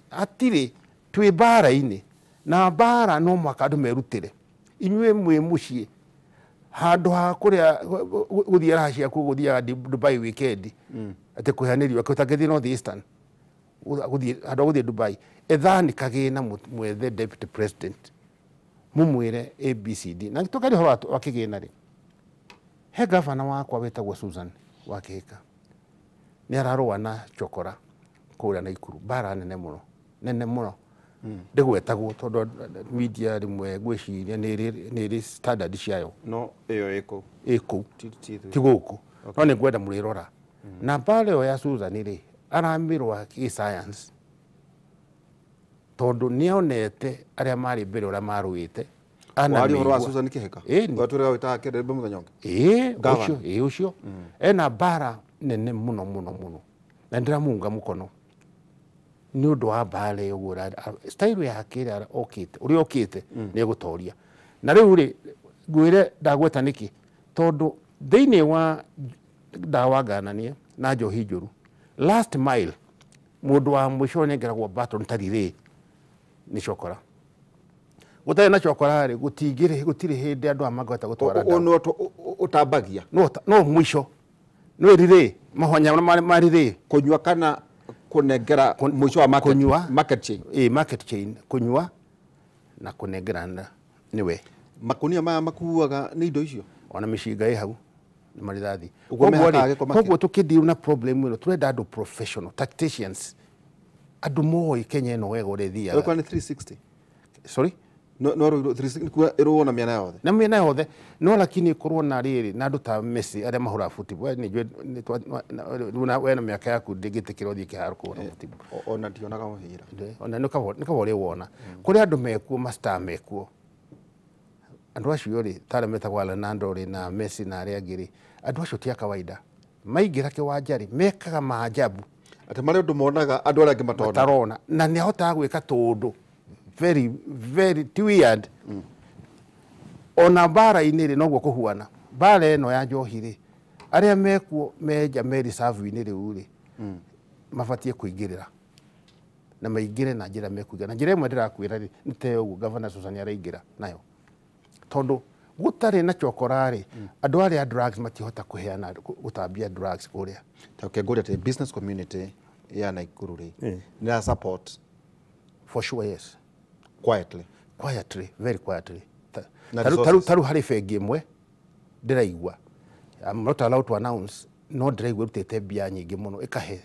Hatirĩ, twĩ mbara-inĩ na mbara no mũhaka andũ merutĩre. Inyuĩ mwĩ mũciĩ handũ ha kũrĩa gũthiĩ raha ciaku gũthiaga Dubai weekend, atĩ kũheanĩrio ũtangĩthiĩ North Eastern, handũ ha gũthiĩ Dubai, ethani kagĩna mwethe deputy president, mũmwĩre ABCD. Na tũkaria ũhoro wa kĩgĩna rĩ, he gavana wakwa wĩtagwo Susan wa Kĩhĩka, nĩ ararũa na chokora kũrĩa Naikuru, mbara nene mũno, nene mũno. Ndĩgwetagwo tondũ media rĩmwe ngwĩciria nĩ ĩrĩ standard ciayo. No ĩyo ĩ kũu. Ĩ kũu, ti gũkũ. No nĩ ngwenda mũrĩrora. Na mbara ĩyo ya Susan rĩ, aramĩrũa kĩ science, tondũ nĩonete arĩa marĩ mbere ũrĩa marũĩte. Warĩ ũhoro wa Susan Kĩhĩka? Watwĩraga wĩtaga Kĩrembe mũthenya ũngĩ? Ĩĩ, ũcio, ĩĩ ũcio. Ena mbara nene mũno mũno mũno. Na nĩndĩramũunga mũkono nĩ ũndũ wa mbara ĩyo ũguo, style yake ĩrĩa okĩte, ũrĩa okĩte nĩ egũtoria. Na rĩu rĩ, ngwĩre ndagweta nĩkĩ? Tondũ thĩinĩ wa ndawa ngananie na njohi njũru, last mile mũndũ wa mũico nĩengeragwo baton ta relay nĩ cokora. Gũtarĩ na cokora rĩ, gũtirĩ hĩndĩ andũ aya mangĩhota gũtwara ndawa. Ũtambagia? No mũico. No relay, mahonya ma relay. Kũnyua kana kũnengera mũico wa market chain? Ĩ, market chain, kũnyua na kũnengerana nĩwe. Makunia maya makuaga nĩ indo icio? Ona mĩcinga ĩ hau nĩ marithathi. Koguo tũkĩdeal na problem ĩno, tũrenda andũ professional, tacticians, andũ moĩ Kenya ĩno wega ũrĩa ĩthiaga. Ũrĩa nĩ 360? Sorry? No no 360 ĩrũo na mĩena yothe. Na mĩena yothe no lakini korwo na rĩrĩ na andũ ta Messi arĩa mahũraga football we nĩ we na mĩaka yaku ndĩngĩtĩkĩra ũthiĩ kĩharo kũhũra football. Ona ndionaga mũbira. Ona nĩ kaba ũrĩa wona kũrĩ andũ mekuo mastar mekuo andũ acio rĩ ta arĩa metagwo Ronaldo rĩ na Messi na arĩa angĩ rĩ andũ acio ti a kawaida maingĩra kĩwanja rĩ mekaga maajabu atĩ marĩ ũndũ monaga andũ arĩa angĩ matarona na nĩ ahotaga gwĩka tũũndũ very very weird. Ona mbara-inĩ rĩ noguo kũhuana mbara ĩno ya njohi rĩ arĩa mekuo menja me reserve-inĩ rĩu rĩ mabatiĩ kũingĩrĩra na maingĩre na njĩra mekũingĩra na njĩra ĩmwe ndĩrakwĩra rĩ nĩ ta ũguo Governor Susan araingĩra nayo tondũ gũtarĩ na chokora rĩ andũ arĩa drugs matihota kũheana gũtambia drugs kũrĩa. Ta ũkĩngũria atĩ business community ya Nakuru rĩ nĩ ya support for sure. Yes, quietly, quietly, very quietly. Taru harĩ bengi ĩmwe ndĩraigua I'm not allowed to announce no ndĩraigua ĩrutĩte mbia nyingĩ mũno ĩkahe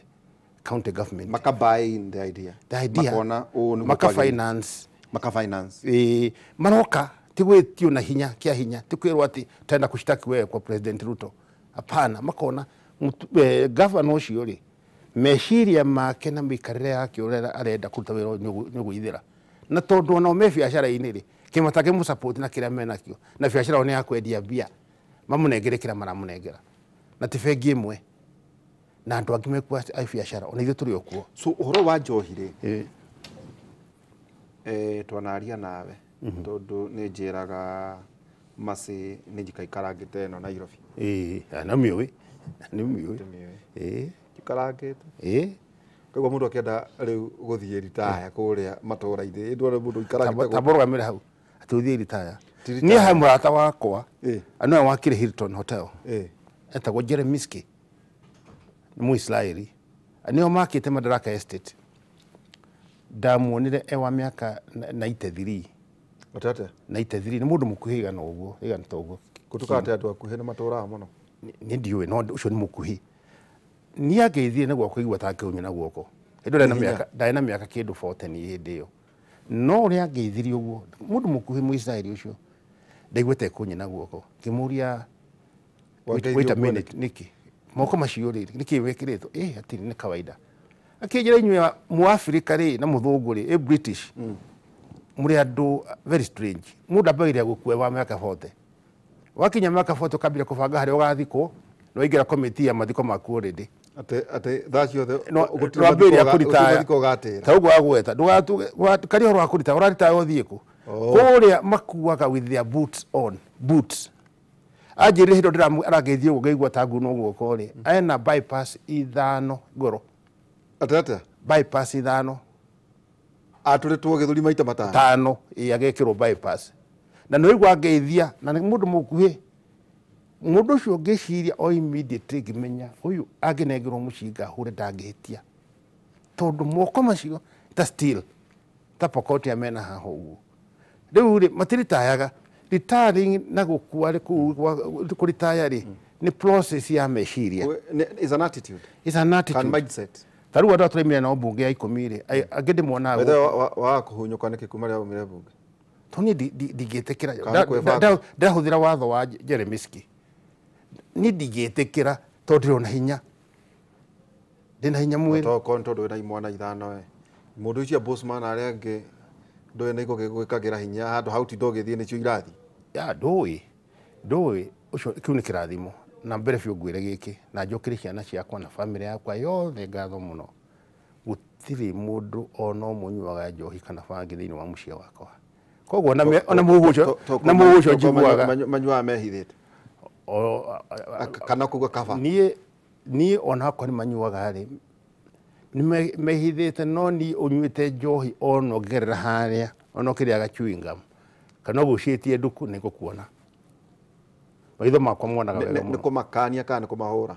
county government maka buy in the idea, makona ũũ nĩguo maka finance, maka finance maroka ti gwĩtio na hinya kia hinya ti kwĩrwo atĩ tenda kũcitaki wewe kwa President Ruto. Hapana, makona governor ũcio rĩ meciria make na mĩikarĩre yake ũrĩa arenda kũruta wĩra nĩ ũgũithĩra na tondũ ona me biacara-inĩ rĩ kĩmata kĩmũsupport na kĩrĩa menakĩo na biacara nĩ ya kwendia mbia mamũnengere kĩrĩa maramũnengera na ti bengi ĩmwe na andũ angĩ mekuo a biacara ona ithuĩ tũrĩ o kuo. So ũhoro wa njohi rĩ twanaria nawe tondũ nĩ njĩraga Mercy nĩ njikaikarangĩte ĩno Nairobi. Na mĩũĩ nĩ mĩũĩ jikarangĩte koguo mũndũ akĩenda rĩu gũthiĩ ritaya kũrĩa matũũra-inĩ ndwara mũndũ ikarangĩte tamborũgamĩre hau atĩ ũthiĩ ritaya. Niĩ he mũrata wakwa nowe wakire Hilton Hotel etagwo Jeremiski nĩ Mũisraeli nĩo makĩte Madaraka Estate. Ndamuonire e wa mĩaka 93. Atete 93 nĩ mũndũ mũkuhĩ igana ũguo igana ta ũguo gũtuka atĩ andũ akuhĩ nĩ matũũraga mũno. Nĩ ndiũĩ no ũcio nĩ mũkuhĩ. Niĩ angeithire na guoko igua ta akĩhunya na guoko hĩndĩ ĩrĩa ndarĩ na mĩaka kĩndũ 40 hĩndĩ ĩyo no ũrĩa angeithirie ũguo mũndũ mũkuhĩ Mũisraeli ũcio ndaiguĩte ekũnyia na guoko ngĩmũria wait a minute nĩkĩ moko macio rĩ nĩkĩ wĩkĩrĩtwo atĩ nĩ kawaida akĩnjĩra inyuĩ Mũafrika rĩ na mũthũngũ rĩ British mũrĩ andũ very strange mũndũ ambagĩrĩria gũkua wa mĩaka 40 wakinya mĩaka 40 ũkambĩrĩria kũbanga harĩa ũgathikwo no ingĩra komiti ya mathiko maku already atĩ thaa ciothe gũtirĩ mathiko ũgatĩra ta ũguo wagweta ndũgatukaria ũhoro wa kũritaya ũraritaya ũthiĩ kũ kũrĩa makuaga with their boots on boots anjĩrire hĩndĩ ĩrĩa arangeithia ũguo ngaigua ta ngunwo guoko rĩ ena bypass 5 ngoro. Atĩ bypass 5 atũrĩtwo gĩthũri maita matano tano agekĩrwo bypass na nĩ waigua angeithia na nĩ mũndũ mũkuhĩ mũndũ ũcio ngĩciria o immediately ngĩmenya ũyũ angĩnengerwo mũcinga hũre ndangĩhĩtia tondũ moko macio ta steel ta pokoti amena haha ũguo rĩu rĩ matiritayaga retiring na gũkua rĩ kũu kũritaya rĩ nĩ process ya meciria. Is an attitude. Is an attitude. Can mindset. Ta rĩu andũ arĩa tũraimire nao mbunge ya 10 rĩ angĩ ndĩmonaga wa kũhunyũka nĩkĩ kuma rĩrĩa waumire mbunge tondũ niĩ ndingĩtĩkĩra ndĩrahũthĩra watho wa Jeremiski niĩ ndingĩtĩkĩra tondũ ndĩrĩ ona hinya ndĩna hinya mwĩrĩ to tondũ wĩna imwana 5 we mũndũ ũcio Bosman arĩa angĩ ndũĩ nĩ igũgĩkagĩra hinya handũ hau tinda ũgĩthiĩ nĩcio irathi ya ndũĩ ũcio kĩu nĩ kĩrathimo na mbere biũ ngwĩre gĩkĩ na njũkĩre ciana ciakwa na bamĩrĩ yakwa yothe ngatho mũno gũtirĩ mũndũ ona ũmwe ũnyuaga njohi kana bangi thĩinĩ wa mũciĩ wakwa koguo ona mũhuhu ũcio njiguaga manyuaga mehithĩte kana kuga kaba niĩ ona hakwa nĩ manyuaga rĩ nĩ mehithĩte no niĩ ũnyuĩte njohi ona ũngĩgerera harĩa ona ũkĩrĩaga chewing gum kana ũgucĩtie nduku nĩ ngũkuona maitho makwa monaga wega mũno. Nĩ kũmakania kana nĩ kũmahũra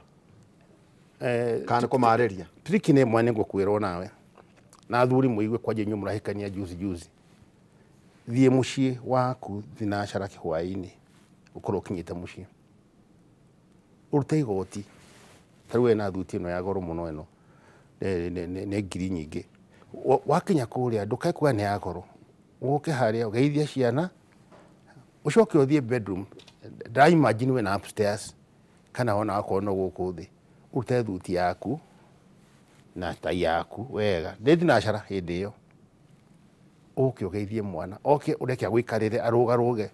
kana nĩ kũmarĩria triki nĩ ĩmwe nĩ ngũkwĩra nawe na athuri mũigue kwanja inyuĩ mũrahikania juzi juzi thiĩ mũciĩ waku thinacara kĩhwaĩ-inĩ ũkorwo ũkinyĩte mũciĩ ũrute igoti ta rĩu wena thuti ĩno ya goro mũno ĩno nĩ ngiri nyingĩ wakinya kũrĩa ndũkae kuga nĩ ya goro Ũke harĩa ũgeithie ciana, ũcoke ũthiĩ bedroom. Ndĩra imagine wĩna upstairs kana ona akorwo no gũkũ thĩ, ũrute thuti yaku na tai yaku wega, ndĩ thinacara hĩndĩ ĩyo, ũke ũgeithie mwana, oke ũreke agũikarĩre arũgarũge.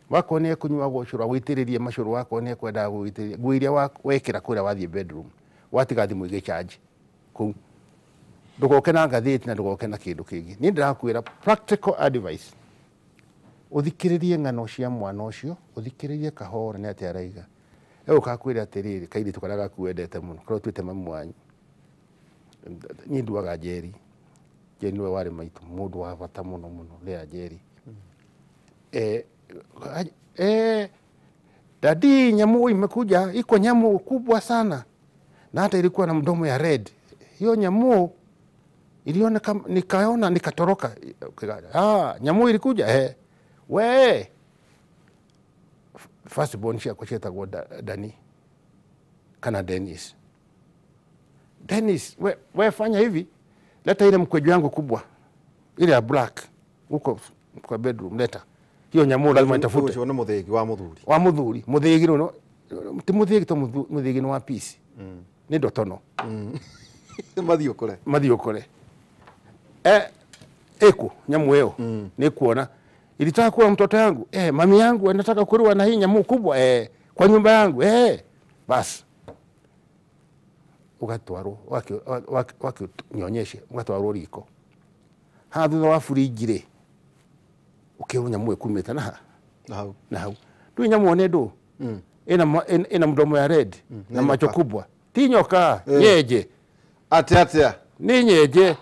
Wakorwo nĩ ekũnyuagwo ũcũrũ agũitĩrĩrie macũrũ, wakorwo nĩ ekwendaga gũgũitĩrĩria nguo iria wekĩra kũrĩa wathiĩ bedroom, watiga thimũ igĩcharge kũu. Ndũgoke na ngathĩti na ndũgoke na kĩndũ kĩngĩ. Niĩ ndĩrakwĩra practical advice, ũthikĩrĩrie ng'ano cia mwana ũcio, ũthikĩrĩrie kahora nĩ atĩa araiga. Egũka akwĩre atĩrĩrĩ, kairĩtu karĩa gaku wendete mũno, karĩa ũtuĩte mamu wanyu. Niĩ nduaga Njeri. Njeri nĩwe warĩ maitũ, mũndũ wa bata mũno mũno, Lea Njeri. Dadi, nyamu imekuja, iko nyamu kubwa sana. Na hata ilikuwa na mdomo ya red. Hiyo nyamu iliona kama, nikaona nikatoroka. Nyamu ilikuja we. First born ciakwa cietagwo Dani kana Dennis. Dennis, we fanya hivi, leta ile mkweju yangu kubwa, ile ya black huko kwa bedroom, leta. Hiyo nyamu lazima itafute. Ucio nĩ mũthĩgi wa mũthuri. Wa mũthuri, mũthĩgi no ti mũthĩgi to mũthĩgi nĩ wa peace. Nĩ ndotono. Mathiĩ ũkore. Mathiĩ ũkore. Eko nyamu ĩyo nĩ kuona ilitaka kuwa mtoto yangu, mami yangu anataka kuliwa na hii nyamu kubwa, kwa nyumba yangu, bas. Ugatwarwo wake nyonyeshe, ugatwarwo riko. Ha thutha wa fridge rĩ, ukirwo nyamu ĩkumĩte na ha na hau. Ndũĩ nyamu one ndũ ina mdomo ya red na macho kubwa. Ti nyoka, nyenje. Atia atia. Ni nyenje.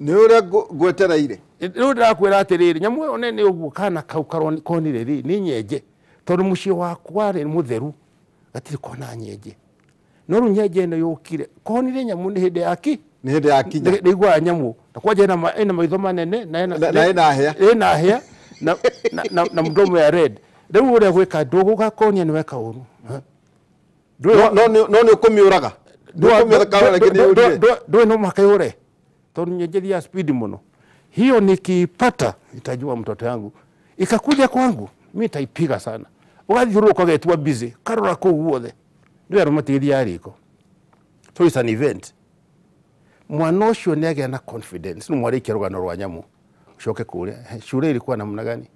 Nĩ ũrĩa ngwetereire. Rĩu ndĩrakwĩra atĩrĩrĩ, nyamu ĩyo nene ũguo kana kau konire rĩ, nĩ nyenje. Tondũ mũciĩ wakwa rĩ mũtheru, gatirĩ kona nyenje. No rĩu nyenje ĩno yũkire, konire nyamu nĩ hĩndĩ ya ki? Nĩ hĩndĩ ya kinya. Nĩ iguaga nyamu. Na kwanja ĩna maitho manene na ĩna hĩa. Ĩna hĩa na mdomo ya red. Rĩu ũrĩa gwĩka ndũgũgakonia nĩ weka ũru. No nĩ ũkũmĩũraga. Ndũĩ no mũhaka yũre. Tondũ nyenje ya speed mũno. Hiyo nikiipata itajua mtoto yangu. Ikakuja kwangu, mimi nitaipiga sana. Ugathiũrũrũka ũgetua busy, karora kũu guothe. Nĩ arũ matigithia riko. So it's an event. Mwana ũcio nĩ agĩa na confidence. Nĩ mwarĩkia rũgano rwa nyamũ. Ucoke kũrĩa, shule ilikuwa namna gani?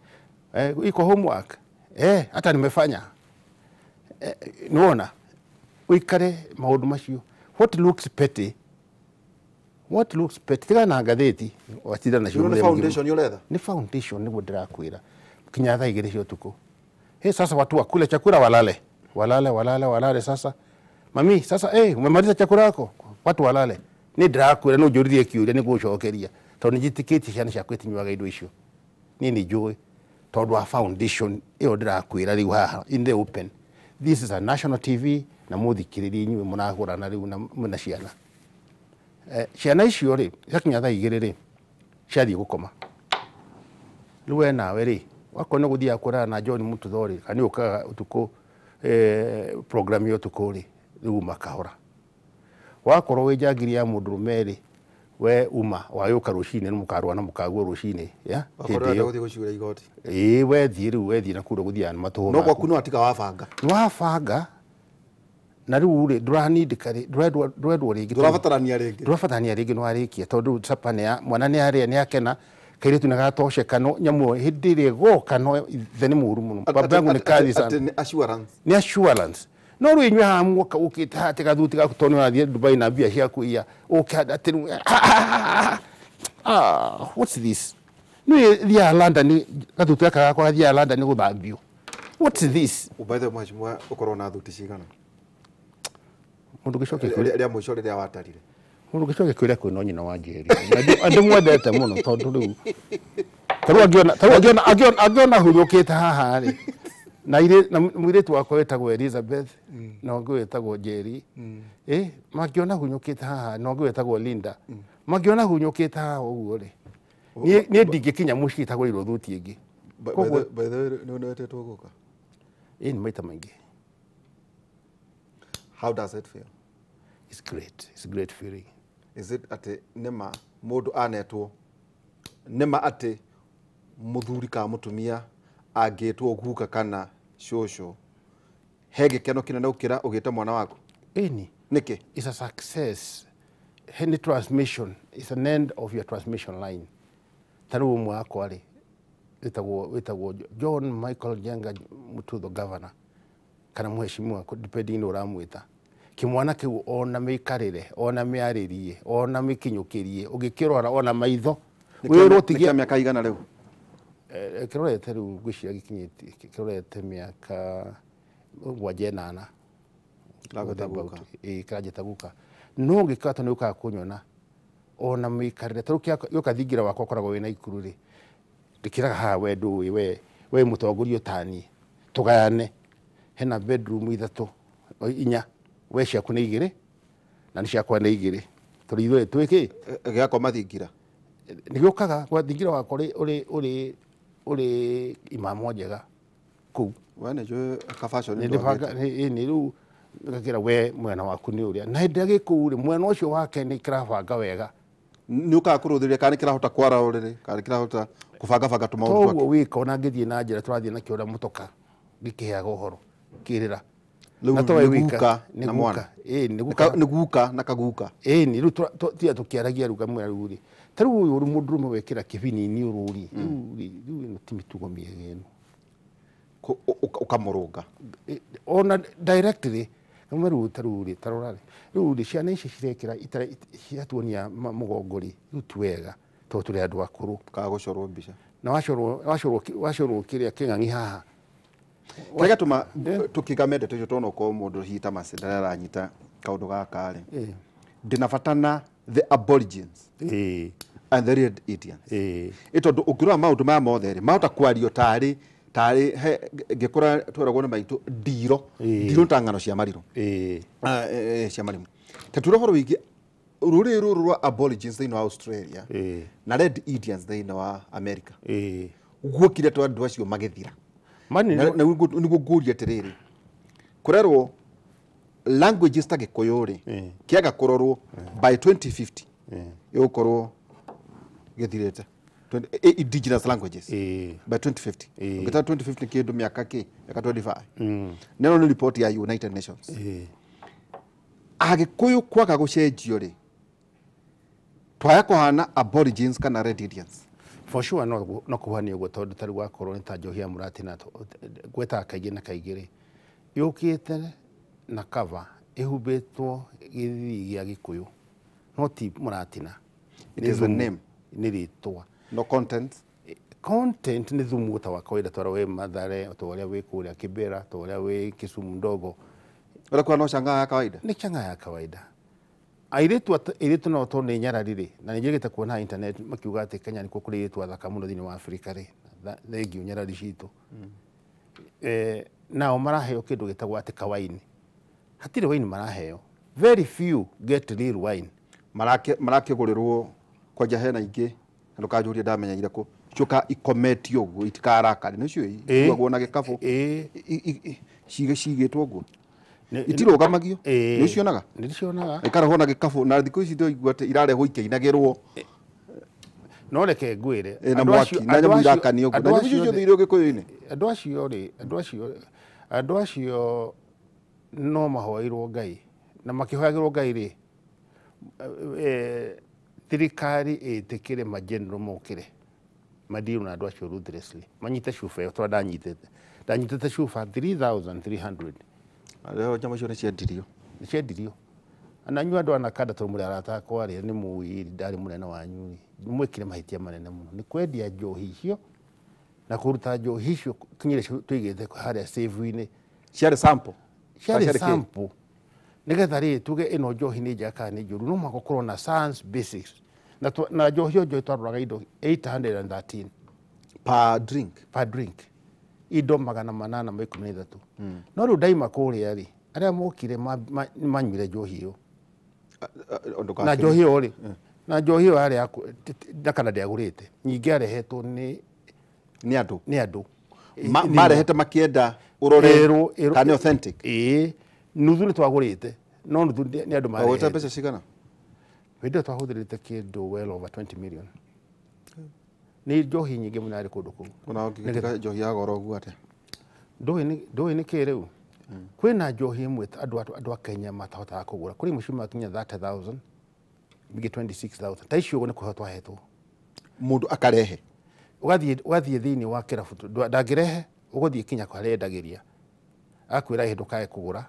Iko homework. Hata nimefanya. Niona uikare maũndũ macio. What looks petty? What looks petty? Tiga na ngathĩti watinda nacio Nĩ foundation ũretha? Nĩ foundation nĩguo ndĩrakwĩra. Kinya thaa igĩrĩ cia ũtukũ. Sasa watu wakule chakula walale. Walale, walale, walale sasa. Mami, sasa umemaliza chakula yako? Watu walale. Nĩ ndĩrakwĩra no njũririe kĩũria nĩ ngũcokeria. Tondũ nĩ njĩtĩkĩtie ciana ciakwa itinyuaga indo icio. Niĩ nĩ njũĩ tondũ wa foundation ĩyo ndĩrakwĩra rĩu haha in the open. This is a national TV na mũthikĩrĩrie inyuĩ mũrahũrana rĩu na mwĩna ciana. Ciana icio rĩ, ciakinya thaa igĩrĩ rĩ, ciathiĩ gũkoma. Rĩu we nawe rĩ, wakorwo nĩ gũthiaga kũrara na John Mututho rĩ, kana nĩ ũkaga ũtukũ program ya ũtukũ rĩ, rĩu uma kahora. Wakorwo wĩ njangiri ya mũndũrũme rĩ, we uma wayũka rũcinĩ nĩ mũkarũa na mũkagua rũcinĩ, ya? Wakorwo ũrenda gũthiĩ gũciũra igoti. Ĩĩ, wethiĩ rĩu, wethiĩ na kũrĩa gũthiaga na matũhũ No maku. gwaku no atiga wabanga. Nĩ wabanga. Na rĩu rĩ, ndũranindĩka rĩ, ndũrendwo rĩngĩ. Ndũrabatarania rĩngĩ. Ndũrabatarania rĩngĩ nĩ warĩkia, tondũ capa nĩ ya, mwana nĩ arĩa, nĩ akena, kairĩtu nĩ gatosheka, no nyamũ ĩyo hĩndĩ ĩrĩa ĩgoka no ithe nĩ mũũru mũno. Baba yangu nĩ kathi sana. Atĩ nĩ assurance. Nĩ assurance. No rĩu inyuĩ haha muoka ũkĩte haha atĩ gathuti gaku tondũ nĩ ũrathiĩ Dubai na mbia ciaku iya, ũke atĩ rĩu, what's this? Nĩ thiaga London, gathuti gaka gakwa gathiaga London gũthambio. What's this? By the way, mheshimiwa, ũkorwo na thuti cigana? Mũndũ gĩcoke kĩũria. Rĩa mũico rĩrĩa watarire. Mũndũ gĩcoke kĩũria kwĩ no nyina wa Njeri. Andũ mwendete mũno tondũ rĩu. Ta rĩu angĩona hurũkĩte haha rĩ. Na mũirĩtu wakwa wĩtagwo Elizabeth, na ũngĩ wĩtagwo Njeri. Mangĩona hunyũkĩte haha, na ũngĩ wĩtagwo Linda. Mangĩona hunyũkĩte haha ũguo rĩ. Niĩ ndingĩkinya mũciĩ itagũrĩirwo thuti ĩngĩ. By the way, nĩ wetĩtwo gũka? Ĩĩ, nĩ maita maingĩ. How does it feel? It's great. It's a great feeling. Is it atĩ nĩma mũndũ anetwo Nĩ ma atĩ mũthuri kana mũtumia angĩtwo guka kana cũcũ he gĩkeno kĩnene gũkĩra ũgĩte mwana waku? Ĩni. Nĩkĩ? It's a success. Any transmission is an end of your transmission line. Ta rĩu ũmwe wakwa rĩ wĩtagwo John Michael Njenga Mututho governor kana mheshimiwa, depending ũramwĩta. Kĩmwana kĩu ona mĩikarĩre, ona mĩarĩrie, ona mĩkinyũkĩrie, ũgĩkĩrora ona maitho wĩrwo tigia. Mĩaka igana rĩu? Kĩrorete rĩu ngwĩciria gĩkinyĩtie kĩrorete mĩaka 7 8. Kĩranjĩta guka. No ngĩkata nĩ ũkaga kũnyona ona mĩikarĩre. Ta rĩu gĩoka thingira wakwa ũkoragwo wĩna ikuru rĩ, ndĩkĩraga haha we ndũĩ we mũtongoria ũtaniĩ tũgayane. Hena bedroom 3 4, we ciaku nĩ 2 na nĩ ciakwa nĩ 2, tondũ ithuĩ twĩ kĩ gĩakoma thingira. Nĩ gĩũkaga gwa thingira wakwa ũrĩ imamo njega kũu. We nĩ njũĩ kabaconi. Nĩ rĩu ngakĩra we mwena waku nĩ ũrĩa, na hĩndĩ ĩrĩa gĩkũu rĩ mwena ũcio wake nĩ kĩrabanga wega. Nĩ ũkaga kũrũthĩrĩria kana nĩ kĩrahota kwara ũrĩrĩ kana nĩ kĩrahota kũbangabanga tũmaũndũ twake? Toguo wĩka ona ngĩthiĩ na njĩra tũrathiĩ nakĩo ũrĩa mũtoka gĩkĩheaga ũhoro kĩrĩra. Rĩu nĩ guka na mwana. Nĩ guka na kaguka. Ĩni rĩu tiga tũkĩaragia rĩu ngamwĩra rĩu rĩ, ta rĩu ũyũ mũndũrũme wekĩra kĩbinini ũrũri rĩu ĩno ti mĩtugo mĩega ĩno. Ũkamũrũnga ona directly ngamwĩra rĩu ta rĩu rĩ, ta rora rĩ, rĩu rĩ ciana ici cirekĩra ciatuonia mũgongo rĩ, rĩu ti wega tondũ tũrĩ andũ akũrũ. Kaga gũcorwo mbica. Na wacorwo kĩrĩa kĩng'ang'i haha. Kĩrĩa gĩatũma tũkĩgame ndeto icio tondũ okorwo mũndũ hihi ta Mercy ndarĩa aranyita kaũndũ gaka rĩ, ndĩna bata na the aborigines and the red Indians. Ĩ tondũ ũngĩrora maũndũ maya mothe rĩ, mahota kwario tarĩ ngĩkũra tweragwo nĩ maitũ ndiro ndiro ta ng'ano cia marirũ cia marimũ. Ta tuge ũhoro wĩgiĩ rũrĩrĩ rũrũ rwa aborigines thĩinĩ wa Australia na red Indians thĩinĩ wa America. Guokire twa andũ acio magĩthira. Nĩguo ngũria atĩrĩrĩ, kũrerwo languages ta Gĩkũyũ rĩ kĩaga kũrorwo by 2050 ĩgũkorwo gĩthirĩte. Indigenous languages by 2050. Ũngĩta 2050 kĩndũ mĩaka kĩ mĩaka 25. Neno nĩ report ya United Nations. Agĩkũyũ kwaga gũcenjio rĩ, twaya kũhana aborigines kana red Indians? For sure no kũhania ũguo tondũ ta rĩu wakorwo nĩ ta njohi ya mũratina gwetaga kaingĩ na kaingĩ rĩ, yũkĩte na cover ĩhumbĩtwo gĩthii gĩa Gĩkũyũ no ti mũratina. It is a name. Nĩ rĩtwa. No content. Content nĩ thumu ta wa kawaida ta ũrĩa wĩ Mathare, ta ũrĩa wĩ kũrĩa Kibera, ta ũrĩa wĩ Kisumu ndogo. Ũrĩa kwa no chang'aa ya kawaida? Nĩ chang'aa ya kawaida. Airĩtu no tondũ nĩ nyarari rĩ, na nĩ njĩrĩgĩte kuona internet makiuga atĩ Kenya nĩkuo kũrĩ airĩtu athaka mũno thĩinĩ wa Afrika rĩ, thengiũ nyarari citũ. Nao maraheo kĩndũ gĩtagwo atĩ kawaini. Hatirĩ waini maraheo. Very few get real wine. Marakĩgũrĩrwo kwanja hena ingĩ na ndũkanjũrie ndamenyeire kũ ciũka ikometio ũguo itikarakare nĩcio ikuagwo na gĩkabũ cigĩtwo ũguo itirũgamagio. Nĩ ũcionaga? Nĩ ndĩcionaga. Ikarehwo na gĩkabũ na thikũ ici ndĩraigua atĩ irarehwo ikĩinagĩrwo. No reke ngwĩre na mwaki na nyamũ irakanio ũguo na nyamũ icio ciothe irĩ Gĩkũyũ-inĩ. Andũ acio rĩ, andũ acio no mahoeirwo Ngai na makĩhoyagĩrwo Ngai rĩ, thirikari ĩtĩkĩre mageneral mokĩre madiru na andũ acio ruthlessly manyite cuba ĩyo tondũ ndanyitĩte cuba 3300. Rĩo nyamũ icio nĩ ciendirio. Nĩ ciendirio. Na inyuĩ andũ a Nakanda tondũ mũrĩ arata akwa rĩ, nĩ mũĩ ndarĩ mũnene wanyu rĩ, nĩ mwĩkire mahĩtia manene mũno nĩ kwendia njohi icio na kũruta njohi icio kinyĩre tũigĩte harĩa save-inĩ. Ciarĩ sample. Ciarĩ sample. Nĩgetha rĩ tuge ĩno njohi nĩ njega kana nĩ njũru, no mũhaka ũkorwo na science basics. Na njohi ĩyo njohi twaroraga indo 813 per drink. Per drink. Indo 813. No rĩu ndaima kũrĩa rĩ, arĩa mokire manyuire njohi ĩyo. Na njohi ĩyo rĩ, na njohi ĩyo yarĩ ya kana ndĩagũrĩte. Nyingĩ yarehetwo nĩ andũ. Nĩ andũ. Marehete makĩenda ũrore kana nĩ authentic. Ĩĩ, nuthu nĩ twagũrĩte, no nuthu nĩ andũ marehete. Wagũrĩte mbeca cigana? Hĩndĩ ĩyo twahũthĩrĩte kĩndũ well over 20 million. Nĩ njohi nyingĩ mũno yarĩ kũndũ kũu. Ona ũngĩgĩtuĩka njohi ya goro ũguo atĩa? Ndũĩ nĩ kĩ rĩu? Kwĩna njohi ĩmwe andũ a Kenya matahotaga kũgũra. Kũrĩ imwe ciumaga nginya 30,000, ingĩ 26,000. Ta icio ũguo nĩ kũheo twahetwo. Mũndũ akarehe? Ũgathiĩ thĩinĩ wa kĩrabu, ndangĩrehe, ũgũthiĩ kinya harĩa endagĩria. Agakwĩra ĩhĩ ndũkae kũgũra.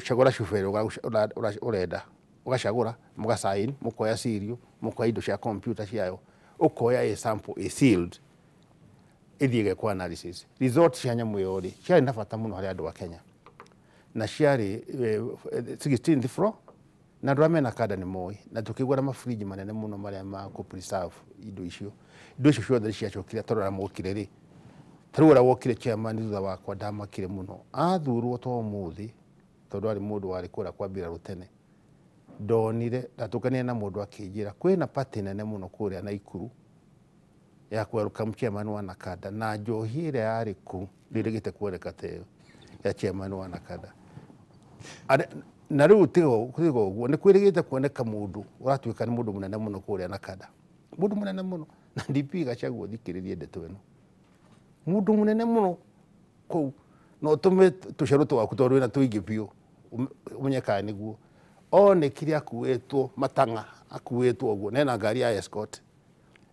Cagũra cuba ĩrĩa ũrenda. Ũgacagũra, mũgasign, mũkoya cereal, mũkoya indo cia computer ciayo, ũkoya a sample, a sealed, ĩthiĩ ĩgekwo analysis. Result cia nyamũ ĩyo rĩ, ciarĩ na bata mũno harĩ andũ a Kenya. Na ciarĩ 16th floor, na andũ arĩa mena kanda nĩ moĩ, na tũkĩgũra mabridge manene mũno marĩa ma kũ preserve indo icio. Indo icio ciothe nĩ ciacokire tondũ arĩa mokire rĩ, ta rĩu ũrĩa wokire chairman thutha wakwa ndamakire mũno. Athurwo to ũmũthĩ, tondũ arĩ mũndũ warĩ kũrĩa kwa mbirarũ tene. Ndonire, ndatũnganire na mũndũ akĩnjĩra kwĩna party nene mũno kũrĩa Naikuru ya kwerũka chairman wa Nakada, na njohi ĩrĩa yarĩ kũu ndĩrĩgĩte kuoneka ta ĩyo ya chairman wa Nakada. Na rĩu tiga ũguo, nĩ kwĩrĩgĩte kuoneka mũndũ ũratuĩka nĩ mũndũ mũnene mũno kũrĩa Nakada. Mũndũ mũnene mũno. Na DP Gachagua thikĩrĩrie ndeto ĩno. Mũndũ mũnene mũno kũu, no ũtũme tũcerũ twaku tondũ wĩna tũingĩ biũ, ũmenye kana nĩguo. Onekire akuĩtwo matang'a, akuĩtwo ũguo, na ena ngari ya escort.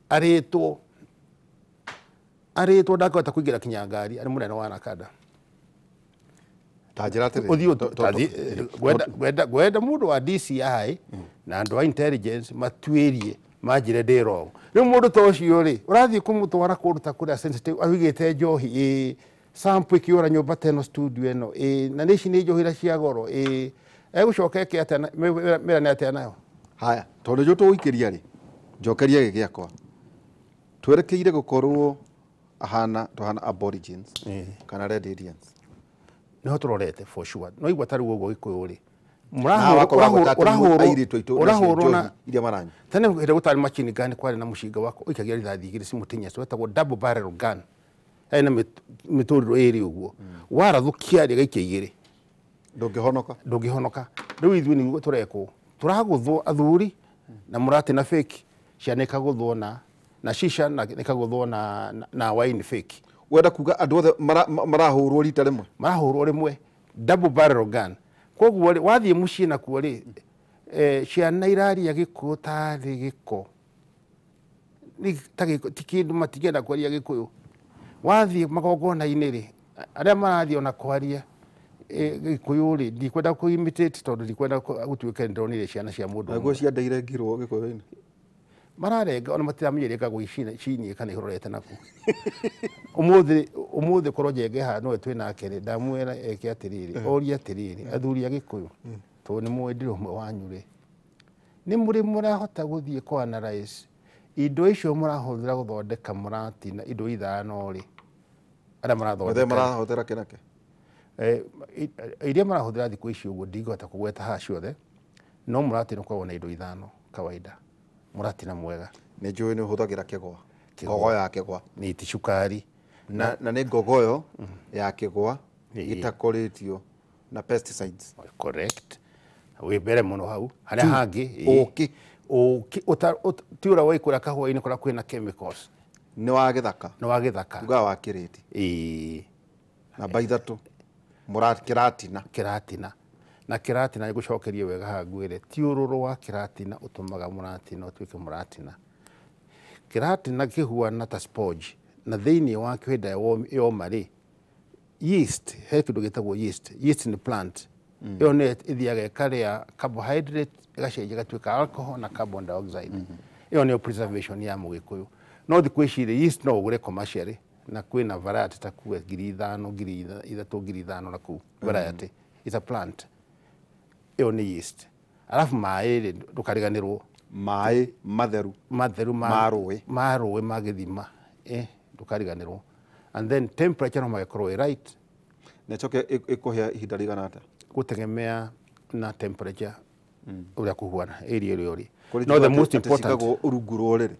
Arĩtwo ndakĩhota kũingĩra kinya ngari, arĩ mũnene wa Nakada. Ta njĩra atĩrĩrĩ, Ũthiĩ ngwenda mũndũ wa DCI na andũ a intelligence matuĩrie manjĩre ndĩ wrong. Rĩu mũndũ ta ũcio rĩ, ũrathiĩ kũmũtwara kũndũ ta kũrĩa sensitive, aigĩte njohi, ĩ sample ĩkĩũra nyũmba ta ĩno, studio ĩno, ĩ na nĩ ici nĩ njohi iria cia goro, ĩ egũcoka eke atĩa mĩrane atĩa nayo? Haya, tondũ nĩguo tũgũikĩria rĩ, njokeria gĩ gĩakwa. Twerekeire gũkorwo ahana tũhana aborigines kana red Indians. Nĩho tũrorete for sure. No igua ta rĩu ũguo Gĩkũyũ rĩ, ũrahũrwo na iria maranyua. Tene hĩndĩ gũtarĩ machine gun, kwarĩ na mũcinga wa ũikagia rithathi igĩrĩ simultaneous, wetagwo double barrel gun. Yarĩ na mĩtũrĩro ĩrĩ ũguo. Warathũkia rĩ, gaikia igĩrĩ. Ndũngĩhonoka. Ndũngĩhonoka. Rĩu ithuĩ nĩguo tũrekwo. Tũragũthwo athuri na mũrate na fake, ciana ikagũthwo na shisha na ikagũthwo na wine fake. Wenda kuga andũ othe marahũrwo rita rĩmwe? Marahũrwo rĩmwe, double barrel gun. Koguo rĩ, wathiĩ mũciĩ nakuo rĩ, ciana iraria Gĩkũyũ tarĩ gĩko. Ti kĩndũ matingĩenda kwaria Gĩkũyũ. Wathiĩ magongona-inĩ rĩ, arĩa marathiĩ ona kwaria Gĩkũyũ rĩ, ndikwenda kũ imitate tondũ ndikwenda gũtuĩke nĩndonire ciana cia mũndũ Naguo ciandeire ngirwo Gĩkũyũ-inĩ. Mararenga ona matiramenyeria ĩkagwo cinie kana ihororete nakuo. Ũmũthĩ korwo Njenge haha nowe twĩ nake rĩ, ndamwĩra eke atĩrĩrĩ, orie atĩrĩrĩ, athuri a Gĩkũyũ, tondũ nĩ mũĩ ndĩrĩ ũmwe wanyu rĩ, nĩ mũrĩ mũrahota gũthiĩ kũ analyze indo icio mũrahũthĩra gũthondeka mũratina indo ithano rĩ, arĩa marathondeka. Othe marahũthĩra kĩnake? Iria marahũthĩra thikũ ici ũguo ndingĩhota kũgweta haha ciothe, no mũratina ũkoragwo na indo ithano kawaida. Mũratina mwega. Nĩ njũĩ nĩ ũhũthagĩra kĩgwa. Ngogo ya kĩgwa. Nĩ ti cukari. Na nĩ ngogoyo ya kĩgwa ĩtakorĩtio na pesticides. Correct. Wĩ mbere mũno hau. Harĩa hangĩ, Ũkĩ. Ũkĩ, ti ũrĩa waikũra kahũa-inĩ kũrĩa kwĩna chemicals. Nĩ wa gĩthaka. Nĩ wa gĩthaka. Ugaga wa kĩrĩti. Namba ithatũ. Kĩratina. Kĩratina. Na kĩratina nĩngũcokerie wega haha ngwĩre, ti ũrũrũ wa kĩratina ũtũmaga mũratina ũtuĩke mũratina. Kĩratina kĩhuana ta sponge, na thĩinĩ wakĩo hĩndĩ ĩrĩa yoma rĩ, yeast, he kĩndũ gĩtagwo yeast. Yeast nĩ plant. Ĩyo nĩyo ĩthiaga ĩkarĩa carbohydrate, ĩgacenjia ĩgatuĩka alcohol na carbon dioxide. Ĩyo nĩyo preservation ya mũgĩkũyũ. No thikũ ici rĩ, yeast no ũgũre commercially, na kwĩna variety ta kuga 5,000, 3,000, 5,000 na kũu variety. It's a plant. Ĩyo nĩ yeast. Alafu maĩ rĩ, ndũkariganĩrwo. Maĩ matheru. Matheru ma rũĩ. Ma rũĩ ma gĩthima. Ndũkariganĩrwo. And then temperature no magĩkorwo ĩ right. Na ĩcoke ĩkũhĩa ihinda rĩigana atĩa? Gũtegemea na temperature ũrĩa kũhuana area ĩrĩa ũrĩ. No the most important cikagwo rungu rwa ũrĩrĩ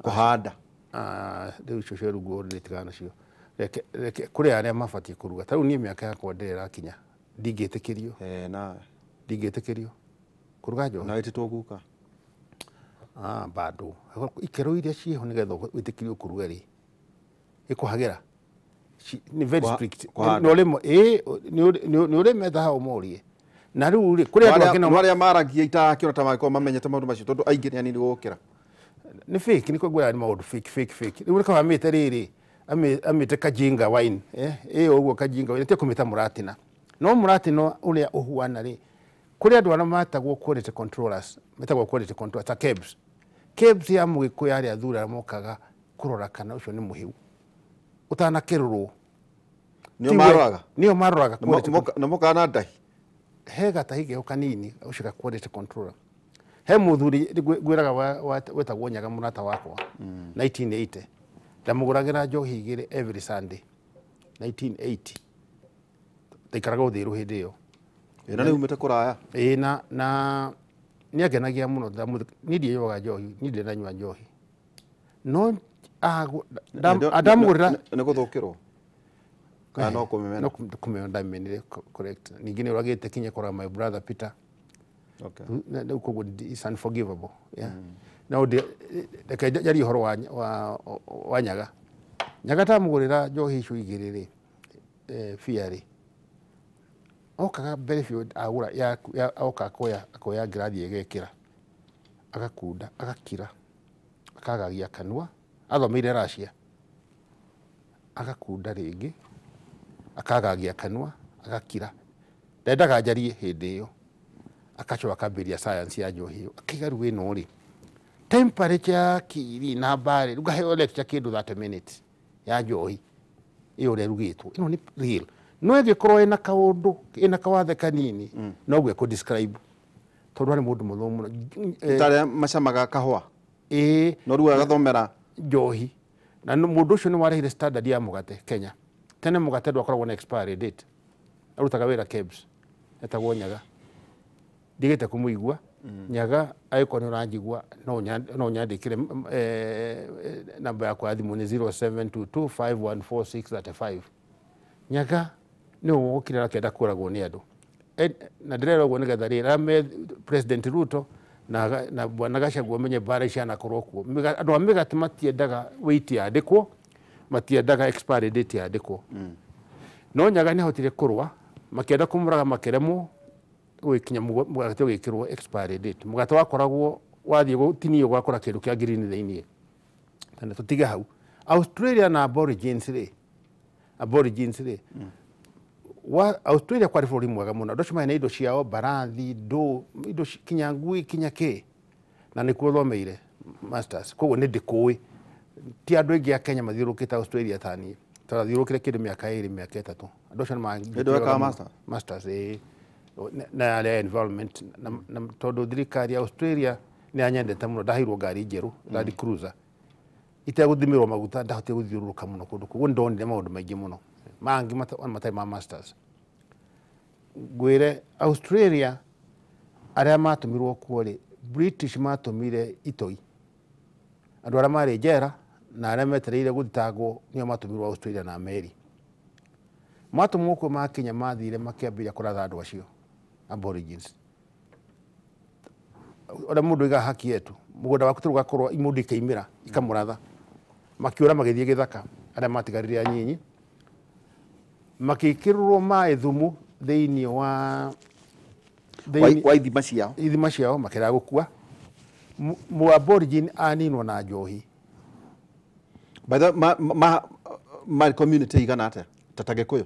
kũhanda. Rĩu icio cia rungu rwa ũrĩrĩ tigana nacio. Reke kũrĩ arĩa mabatiĩ kũruga. Ta rĩu niĩ mĩaka yakwa ndĩrĩ ĩrakinya, ndingĩtĩkĩrio. Na ndingĩtĩkĩrio kũruga njohi. Na wĩtĩtwo guka? Bado ikero iria ciho nigetha witikirio kuruga ri ikuhagira ni very strict no rimo ni urimetha hau morie na riu ri kuri andu angĩ aria maragia itakiora ta magĩkorwo mamenyete maũndũ macio tondũ aingĩ nĩ anini gũkĩra ni fake ni kwagwira ni maũndũ fake riu rika amĩte rĩrĩ amĩte kajinga wine ũguo kajinga wine ti kũmĩta mũratina no mũratina ũrĩa ũhuana rĩ kũrĩ andũ arĩa matagwo quality controllers metagwo quality controllers ta KEBS KEBS ya mũgĩkũyũ arĩa athuri arĩa mokaga kũrora kana ũcio nĩ mũhĩu ũtanakĩrũrwo nĩo maroraga nĩo maroraga na mokaga na ndahi he gatahi geho kanini ũcio ka quality controller he mũthuri ngwĩraga wetagwo Nyaga mũrata wakwa 1980 ndamũgũragĩra njohi igĩrĩ every Sunday 1980 ndaikaraga Ũthiru hĩndĩ ĩyo ĩno nĩ umĩte kũraya ĩĩ na nĩangenagia mũno niĩ ndinyuaga njohi niĩ ndirĩ ndanyua njohi no ndamũgũrĩra nĩ gũthũkĩrwo kana no kũmĩmena no kũmĩmena ndamenire correct ningĩ nĩ ũragĩte kinya kũraga my brother Peter. Okay. Koguo it's unforgivable. Yeah. No reke njarie ũhoro wa Nyaga. Nyaga ndamũgũrĩra njohi icio igĩrĩ rĩ bia rĩ okaga mbere biũ agũra oka akoya ngirathi ĩgekĩra agakunda agakira akagagia kanua athomeire Russia agakunda rĩngĩ akagagia kanua agakira ndendaga njarie hĩndĩ ĩyo akacoka akambĩrĩria science ya njohi ĩyo akiga rĩu ĩno rĩ temperature ya kiri na mbari rĩu ngaheo lecture kĩndũ 30 minutes ya njohi ĩyo ũrĩa ĩrugĩtwo ĩno nĩ real no ĩngĩkorwo ĩna kaũndũ ĩna kawathe kanini noguo ĩkũ describe tondũ arĩ mũndũ mũthomu mũno tarĩa macamaga kahũa ĩĩ no rĩu agathomera njohi na mũndũ ũcio nĩ warehire standard ya mũgate Kenya tene mũgate ndwakoragwo na expiry date arutaga wĩra KEBS etagwo Nyaga ndigĩte kũmũigua Nyaga angĩkorwo nĩ ũranjigua no ũnyandĩkĩre namba yakwa ya thimũ nĩ 0722514635 Nyaga nĩ wokire akĩenda kũragwo nĩ andũ na ndĩrera ũguo nĩgetha rĩrĩ arĩa President Ruto na Bwana Gachagua menye mbara cianakorwo kuo andũ a mĩgate matiendaga weight yandĩkwo matiendaga expiry date yandĩkwo no Nyaga nĩ ahotire kũrũa makĩenda kũmũraga makĩremwo gũgĩkinya mũgate ũgĩkĩrwo expiry date mũgate wakoragwo wathiĩ gũtinio ũgakora kĩndũ kĩa green thĩiniĩ na tũtige hau Australia na Aborigines rĩ wa Australia kwarĩ bũrũri mwega mũno andũ acio marĩ na indo ciao mbarathi ndũ indo kinya ngui kinya kĩ na nĩkuo thomeire masters koguo nĩ ndĩkũĩ ti andũ aingĩ a Kenya mathiũrũrũkĩte Australia ta niĩ tũrathiũrũrũkire kĩndũ mĩaka ĩrĩ mĩaka ĩtatũ andũ acio nĩ masters ĩĩ na yarĩ environment na tondũ thirikari ya Australia nĩ yanyendete mũno ndaheirwo ngari njerũ Land Cruiser itegũthimĩrwo maguta ndahotire gũthiũrũrũka mũno kũndũ koguo nĩ ndonire maũndũ maingĩ mũno mangĩ matarĩ ma masters ngwĩre Australia arĩa matũmirwo kuo rĩ British matũmire itoi andũ arĩa marĩ njera na arĩa metereire gũthitangwo nĩo matũmirwo Australia na meri matũmwo kuo makinya mathire makĩambĩrĩria kũratha andũ acio Aborigines ũrĩa mũndũ aigaga haki yetu mũgũnda waku tũgakorwo mũndũ ikaimĩra ikamũratha makiũra magĩthiĩ gĩthaka arĩa matigarire anyinyi makĩkĩrwo maĩ thumu thĩinĩ wa ithima ciao ithima ciao makĩrega gũkua mu Aborigine aninwo na njohi by the ma community igana atĩa ta Gĩkũyũ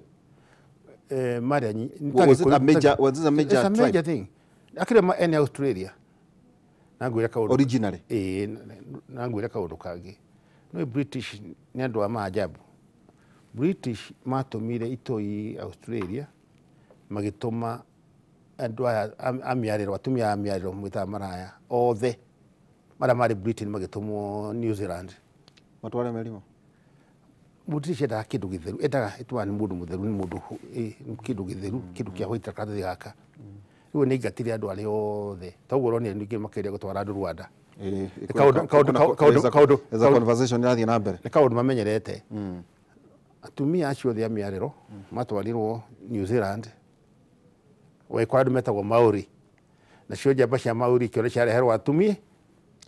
marĩa was it a major was it a major it's a major thing akĩrĩ ma ene Australia na ngwĩre kaũndũ originally ĩĩ na ngwĩre kaũndũ kangĩ no British nĩ andũ a maajabu British matũmire itoi Australia magĩtũma andũ aya a mĩarĩro atumia a mĩarĩro mwĩtaga maraya othe marĩa marĩ Britain magĩtũmwo New Zealand matware mĩrimũ British endaga kĩndũ gĩtheru endaga ĩtwaga nĩ mũndũ mũtheru nĩ mũndũ kĩndũ gĩtheru kĩndũ kĩa white karatathi gaka rĩu nĩ aingatire andũ arĩa othe toguo ũronire ningĩ makĩria gũtwara andũ Rwanda conversation ĩrathiĩ na mbere nĩ kaũndũ mamenyerete atumia acio othe a mĩarĩro matwarirwo New Zealand wekora andũ metagwo Maori nacio njamba cia Maori ikĩona ciareherwo atumia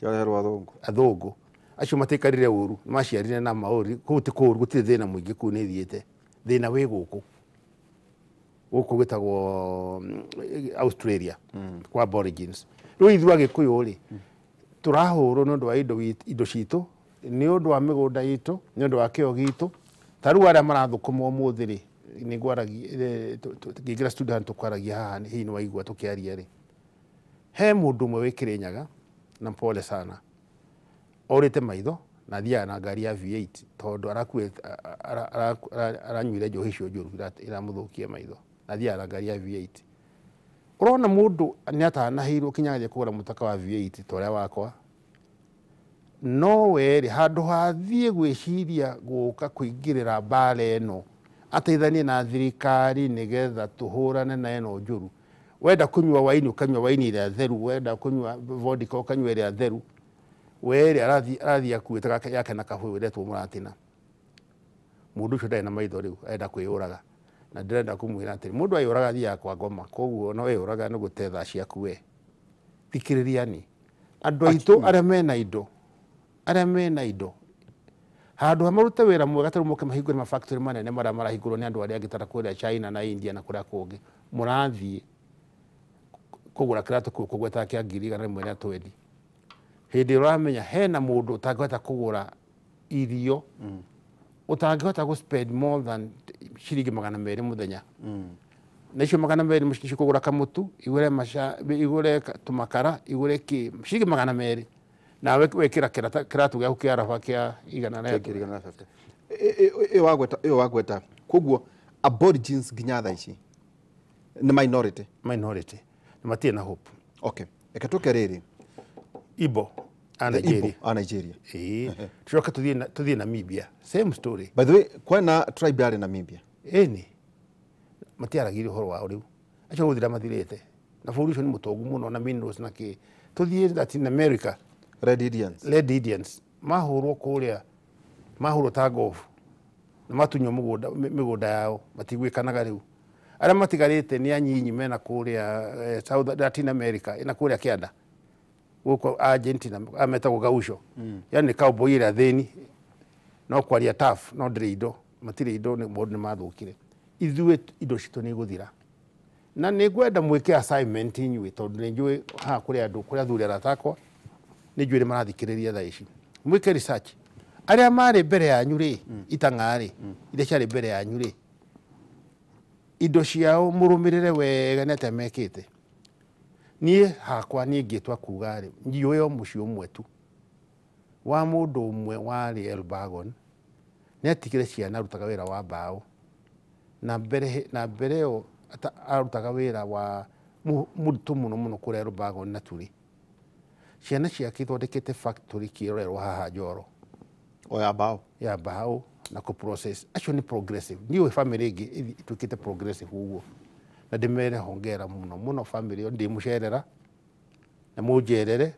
Kĩareherwo athũngũ. Athũngũ acio matikarire ũru, maciarire na Maori kũu ti kũũru, gũtirĩ thĩna mũingĩ kũu nĩ thiĩte. Thĩna wĩ gũkũ gũkũ gwĩtagwo Australia kwa Aborigines. Rĩu ithuĩ Agĩkũyũ rĩ, tũrahũrwo nĩ ũndũ wa indo citũ, nĩ ũndũ wa mĩgũnda itũ, nĩ ũndũ wa kĩo gitũ. Ta rĩu arĩa marathũkũma ũmũthĩ rĩ, nĩ ngwaragia ngĩingĩra studio haha tũkwaragia haha, hihi nĩ waigua tũkĩaria rĩ, he mũndũ ũmwe wĩ Kĩrĩnyaga na pole sana, orĩte maitho na athiaga na ngari ya V8 tondũ aranyuire njohi icio njũru iramũthũkia maitho, na athiaga na ngari ya V8. Ũrona mũndũ nĩ atanahĩirwo kinya agathiĩ kũgũra mũtaka wa V8 ta ũrĩa wakwa, no we rĩ, handũ hathiĩ gwĩciria gũka kũingĩrĩra mbara ĩno ateithanie na thirikari nĩgetha tũhũrane na ĩno njũru. Wenda kũnyua waini ũkanyua waini ĩrĩa theru, wenda kũnyua vodka ũkanyua ĩrĩa theru, we rĩ arathiĩ akuĩte yake na kabũyũ ĩretwo mũratina. Mũndũ ũcio ndarĩ na maitho rĩu, arenda kwĩyũraga. Na ndĩrenda kũmwĩra atĩrĩ, mũndũ ayũraga athiaga kwa ngoma, koguo no wĩyũraga nĩ gũte thaa ciaku we. Thikĩrĩria ni andũ aitũ arĩa mena indo, arĩa mena indo, handũ ha marute wĩra mwega ta rĩu moke mahingũre ma factory manene marĩa marahingũrwo nĩ andũ arĩa angĩ ta kũrĩa China na India na kũrĩa kũngĩ, mũrathiĩ kũgũra kĩratũ kũu kũgwetaga kĩa 120,000. Hĩndĩ ĩrĩa ũramenya hena mũndũ ũtangĩhota kũgũra irio, ũtangĩhota gũ spend more than ciringi 200 mũthenya. Na icio 200 nĩcio kũgũra kamũtu, igũre igũre tũmakara, igũre kĩ, ciringi 200. Nawe wekĩra kĩratũ gĩaku kĩa raba kĩa 150. Ĩyo wagweta koguo Aborigines nginya thaa ici nĩ minority. Minority. Na matirĩ na hope. Okay. Reke tũke rĩrĩ. Igbo a Nigeria. A Nigeria. Ĩĩ. Tũcoke tũthiĩ Namibia. Same story. By the way, kwĩna tribe yarĩ Namibia. Ĩni. Matiaragia ũhoro wao rĩu. Acio gũthira mathirĩte. Na bũrũri ũcio nĩ mũtongu mũno na minerals na kĩ. Tũthiĩ Latin America. Red Indians. Red Indians. Mahũrwo kũrĩa, mahũrwo ta golf. Na matunywo mĩgũnda yao, matiguĩkanaga rĩu. Arĩa matigarĩte nĩ anyinyi mena kũrĩa South Latin America, ĩna kũrĩa kĩanda. Gũkũ Argentina, metagwo gaucho. Yaani cowboy ĩrĩa thĩni, no kwaria tough, no ndĩrĩ indo, matirĩ indo, maũndũ nĩ mathũkire. Ithuĩ indo citũ nĩ igũthira. Na nĩ ngwenda mwĩke assignment inyuĩ, tondũ nĩ njũĩ haha kũrĩ andũ, kũrĩ athuri arata akwa, nĩ njũĩ nĩ marathikĩrĩria thaa ici. Mwĩke research. Arĩa marĩ mbere yanyu rĩ, itang'a rĩ, iria ciarĩ mbere yanyu rĩ, indo ciao mũrũmĩrĩre wega nĩ atĩa mekĩte. Niĩ hakwa niĩ ngĩtua kuga rĩ, njũĩ o mũciĩ ũmwe tu wa mũndũ ũmwe warĩ Elbagon, nĩ atigire ciana arutaga wĩra wa mbaũ, na mbere ĩyo arutaga wĩra wa mũritũ mũno mũno kũrĩa Elbagon na Turi. Ciana ciake ithondekete factory kĩrorerwo haha Njoro. O ya mbaũ. Ya mbaũ na kũ process. Acio nĩ progressive. Niĩ family ĩngĩ ĩtuĩkĩte progressive ũguo. Na ndĩmere hongera mũno mũno family ĩyo, ndĩmũcerera na mũnjerere,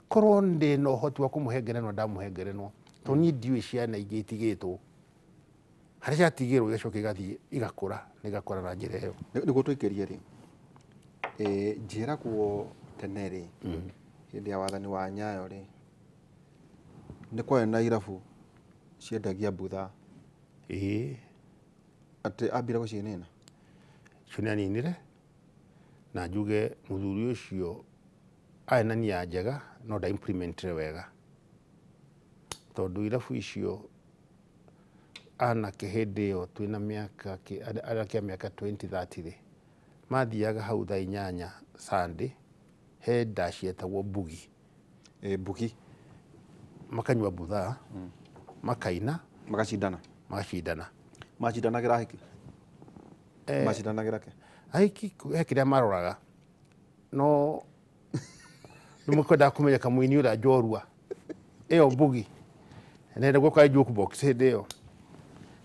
korwo ndĩ na ũhoti wa kũmũhe ngerenwa ndamũhe ngerenwa, tondũ niĩ ndiũĩ ciana ingĩ itigĩtwo harĩa ciatigĩrwo igacoka igathiĩ igakũra na igakũra na njĩra ĩyo. Nĩguo tũikĩrie rĩ, njĩragwo tene rĩ, hĩndĩ ya wathani wa Nyayo rĩ, nĩ kwarĩ na irabu ciendagia mbutha. Ĩĩ. Atĩ ambire gũcinina? Icio nĩ aninire, na njuge mũthuri ũcio arĩ na nia njega no nda implementire wega, tondũ irabu icio anake hĩndĩ ĩyo twĩna mĩaka anake a mĩaka 20 30 rĩ, mathiaga hau thaa 8 Sunday, he ndaci yetagwo bugi. Bugi. Makanyua buthaa, makaina, magacindana. Magacindana. Macindanagĩra ahiki? Macindanagĩra kĩ? Ahiki he kĩrĩa maroraga, no nĩ mũkwendaga kũmenya kamũini ũrĩa njorua ĩyo bugi, na guoka jukebox hĩndĩ ĩyo.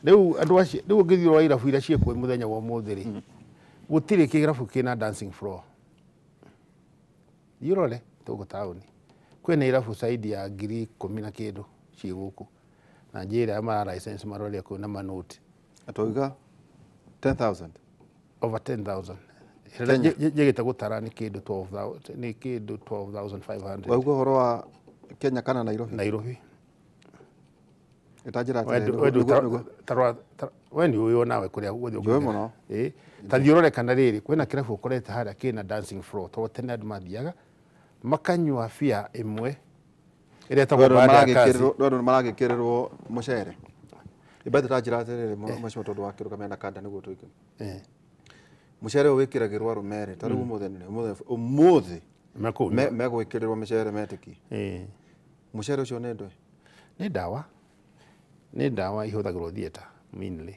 Rĩu andũ acio, rĩu ũngĩthiĩ ũrore irabu iria ciĩkuo mũthenya wa ũmũthĩ rĩ, gũtirĩ kĩrabu kĩna dancing floor. Thiĩ ũrore tũgũ taũni, kwĩna irabu zaidi ya 10,000 na kĩndũ ciĩ gũkũ, na njĩra ya mara license marore kũu na manoti. Atauga 10,000. Over 10,000. Kenya. Njĩgĩte gũtara nĩ kĩndũ 12,000, nĩ kĩndũ 12,500. Wauga ũhoro wa Kenya kana Nairobi? Nairobi. Itanjira we nĩ ũĩ onawe kũrĩa guothe Njũĩ mũno. Ta thiĩ ũrore kana rĩrĩ kwĩna kĩrabu ũkorete harĩa kĩna dancing floor tondũ tene andũ mathiaga makanyua bia ĩmwe ĩrĩa ĩtagwo baada ya kazi. Rwendo maragĩkĩrĩrwo mũcere. Ibathi tanjira atĩrĩrĩ mheshimiwa tondũ wakĩrũgamia na kanda nĩguo tũike. Mũcere ũyũ wĩkĩragĩrwo arũme rĩ ta rĩu ũmũthĩ megwĩkĩrĩrwo mĩcere metĩki. Mũcere ũcio nĩ ndũĩ? Nĩ ndawa. Nĩ ndawa ihũthagĩrwo theatre mainly.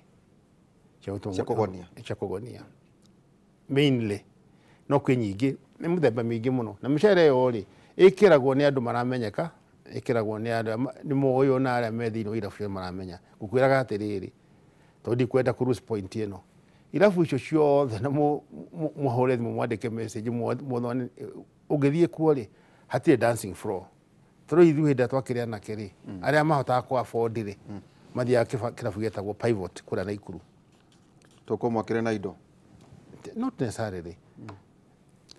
Cia kũgonia. Cia kũgonia. Mainly. No kwĩ nyingĩ, nĩ mũthemba mĩingĩ mũno. Na mĩcere ĩyo rĩ, ĩkĩragwo nĩ andũ maramenyeka, ĩkĩragwo nĩ andũ nĩ moĩ ona arĩa me thĩinĩ wa irabu icio maramenya. Ngũkwĩraga atĩrĩrĩ, tondũ ndikwenda kũ lose point ĩno. Irabu icio ciothe na mũhũre thimũ mwandĩke message muothone ũngĩthiĩ kuo rĩ, hatirĩ dancing floor. Tondũ ithuĩ hĩndĩ ĩrĩa twakĩrĩ anake rĩ, arĩa mahotaga kũ afford rĩ, mathiaga kĩrabu gĩtagwo Pivot kũrĩa Naikuru. Tũkũmwakĩre na indo? Not necessarily.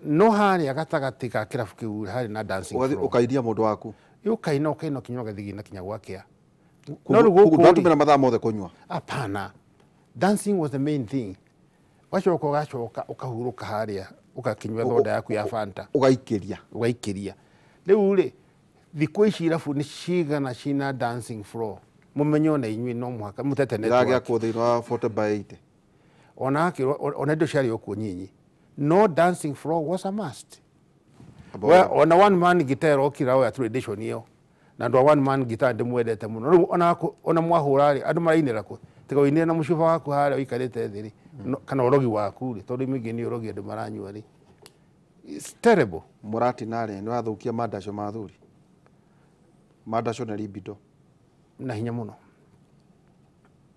No harĩa gatagatĩ ga kĩrabu kĩu harĩ na dancing floor. Ũkainia mũndũ waku? Ũkaina ũkaina kinya ũgathiĩ kinya gwakĩa. No rĩu gũkũ ndwatũmĩra mathaa mothe kũnyua? Hapana. Dancing was the main thing. Wacoka ũgacoka ũkahurũka harĩa ũgakĩnyua thonda yaku ya Fanta. Ũgaikĩria. Ũgaikĩria. Rĩu rĩ, thikũ ici irabu nĩ cigana cina dancing floor. Mũmenye ona inyuĩ no mũhaka mũtete network. Ĩragĩakwo thĩinĩ wa 40 by 80. Ona ona indo ciarĩ o kuo nyinyi. No dancing floor was a must. Ona one man guitar ĩrokira oya tradition ĩyo. Na andũ a one man guitar ndĩmwendete mũno. Rĩu ona mwahũra rĩ, andũ marainĩra kũ? Tiga ũinĩre na mũcuba waku harĩa ũikarĩte thĩ rĩ, kana ũrogi waku rĩ, tondũ mĩingĩ nĩ ũrogi andũ maranyua rĩ. It's terrible. Mũratina rĩ, nĩ wathũkia mandaco ma athuri. Mandaco nĩ libido. Na hinya mũno.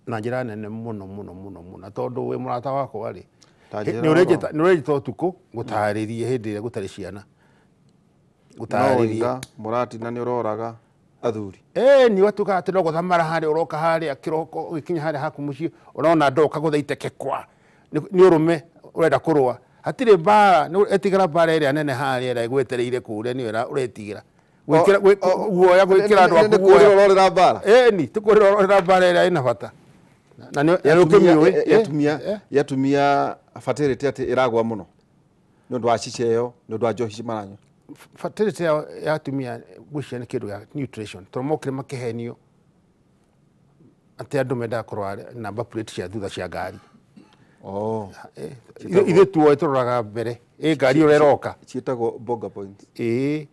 Na njĩra nene mũno mũno mũno mũno. Tondũ wĩ mũrata wakwa rĩ, nĩ ũrenjita ũtukũ gũtarĩrie hĩndĩ ĩrĩa gũtarĩ ciana. Gũtarĩrie. Mũratina nĩ ũroraga athuri. Nĩ watuĩkaga atĩ no gũthamara harĩa ũroka harĩa kĩroko ũgĩkinya harĩa haku mũciĩ ũrona ndoka gũtha iteke kwa. Nĩ ũrũme ũrenda kũrũa. Hatirĩ mbara, etigĩra mbara ĩrĩa nene harĩa ĩrĩa ĩgwetereire kũrĩa nĩyo ũretigĩra. Guoya gwĩkĩra andũ aku guoya. Ũrorĩra mbara. Ĩni, ti kũrĩra ũrorĩra mbara ĩrĩa ĩna bata. Na nĩ ũkĩmĩũĩ. Yatumia fertility atĩ ĩragwa mũno. Nĩ ũndũ wa cica ĩyo, nĩ ũndũ wa njohi ici maranyua. Fertility ya atumia ngwĩciria nĩ kĩndũ gĩa nutrition. Tondũ mokire makĩhenio atĩ andũ mendaga kũrora number plate cia thutha cia ngari. Ithuĩ tuoĩ tũroraga mbere. Ĩ ngari ũrĩa ĩroka. Ciĩtagwo bonga points. Ĩĩ.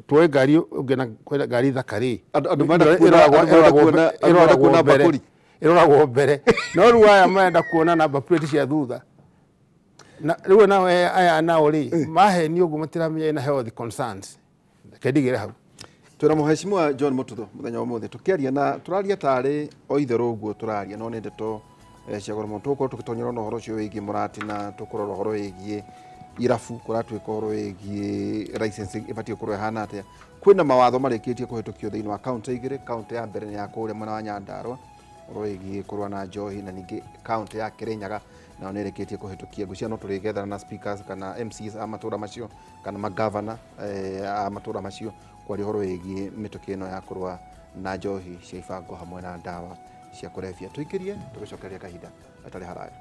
Tuoe ngari ũngĩona kwĩna ngari thaka rĩ. Andũ marenda kuona bakũri. Ĩroragwo mbere. No rĩu aya marenda kuona number plate cia thutha. Na rĩu nao aya nao rĩ, mahenio ũguo matiramenya ĩna health concerns. Reke ndigĩre hau. Twĩna Mheshimiwa John Mututho mũthenya wa ũmũthĩ tũkĩaria na tũraria tarĩ o itherũ ũguo tũraria no nĩ ndeto cia goro mũno. Tũgũkorwo tũgĩtonyera na ũhoro ũcio wĩgiĩ mũratina, tũkũrora ũhoro wĩgiĩ irabu, kũratuĩka ũhoro wĩgiĩ licensing ĩbatiĩ gũkorwo ĩhana atĩa. Kwĩna mawatho marĩkĩtie kũhĩtũkio thĩinĩ wa kaũntĩ igĩrĩ, kaũntĩ ya mbere nĩ ya kũrĩa mwena wa Nyandarua ũhoro wĩgiĩ kũrũa na njohi, na ningĩ kaũntĩ ya Kĩrĩnyaga nao nĩ ĩrĩkĩtie kũhĩtũkia. Ngwĩciria no tũrĩgethana na speakers kana MCs a matũra macio kana magavana a matũra macio kwaria ũhoro wĩgiĩ mĩtũkĩ ĩno ya kũrũa na njohi cia ibango hamwe na ndawa cia kũrebia. Tũikĩrie tũgĩcokeria kahinda gatarĩ haraya.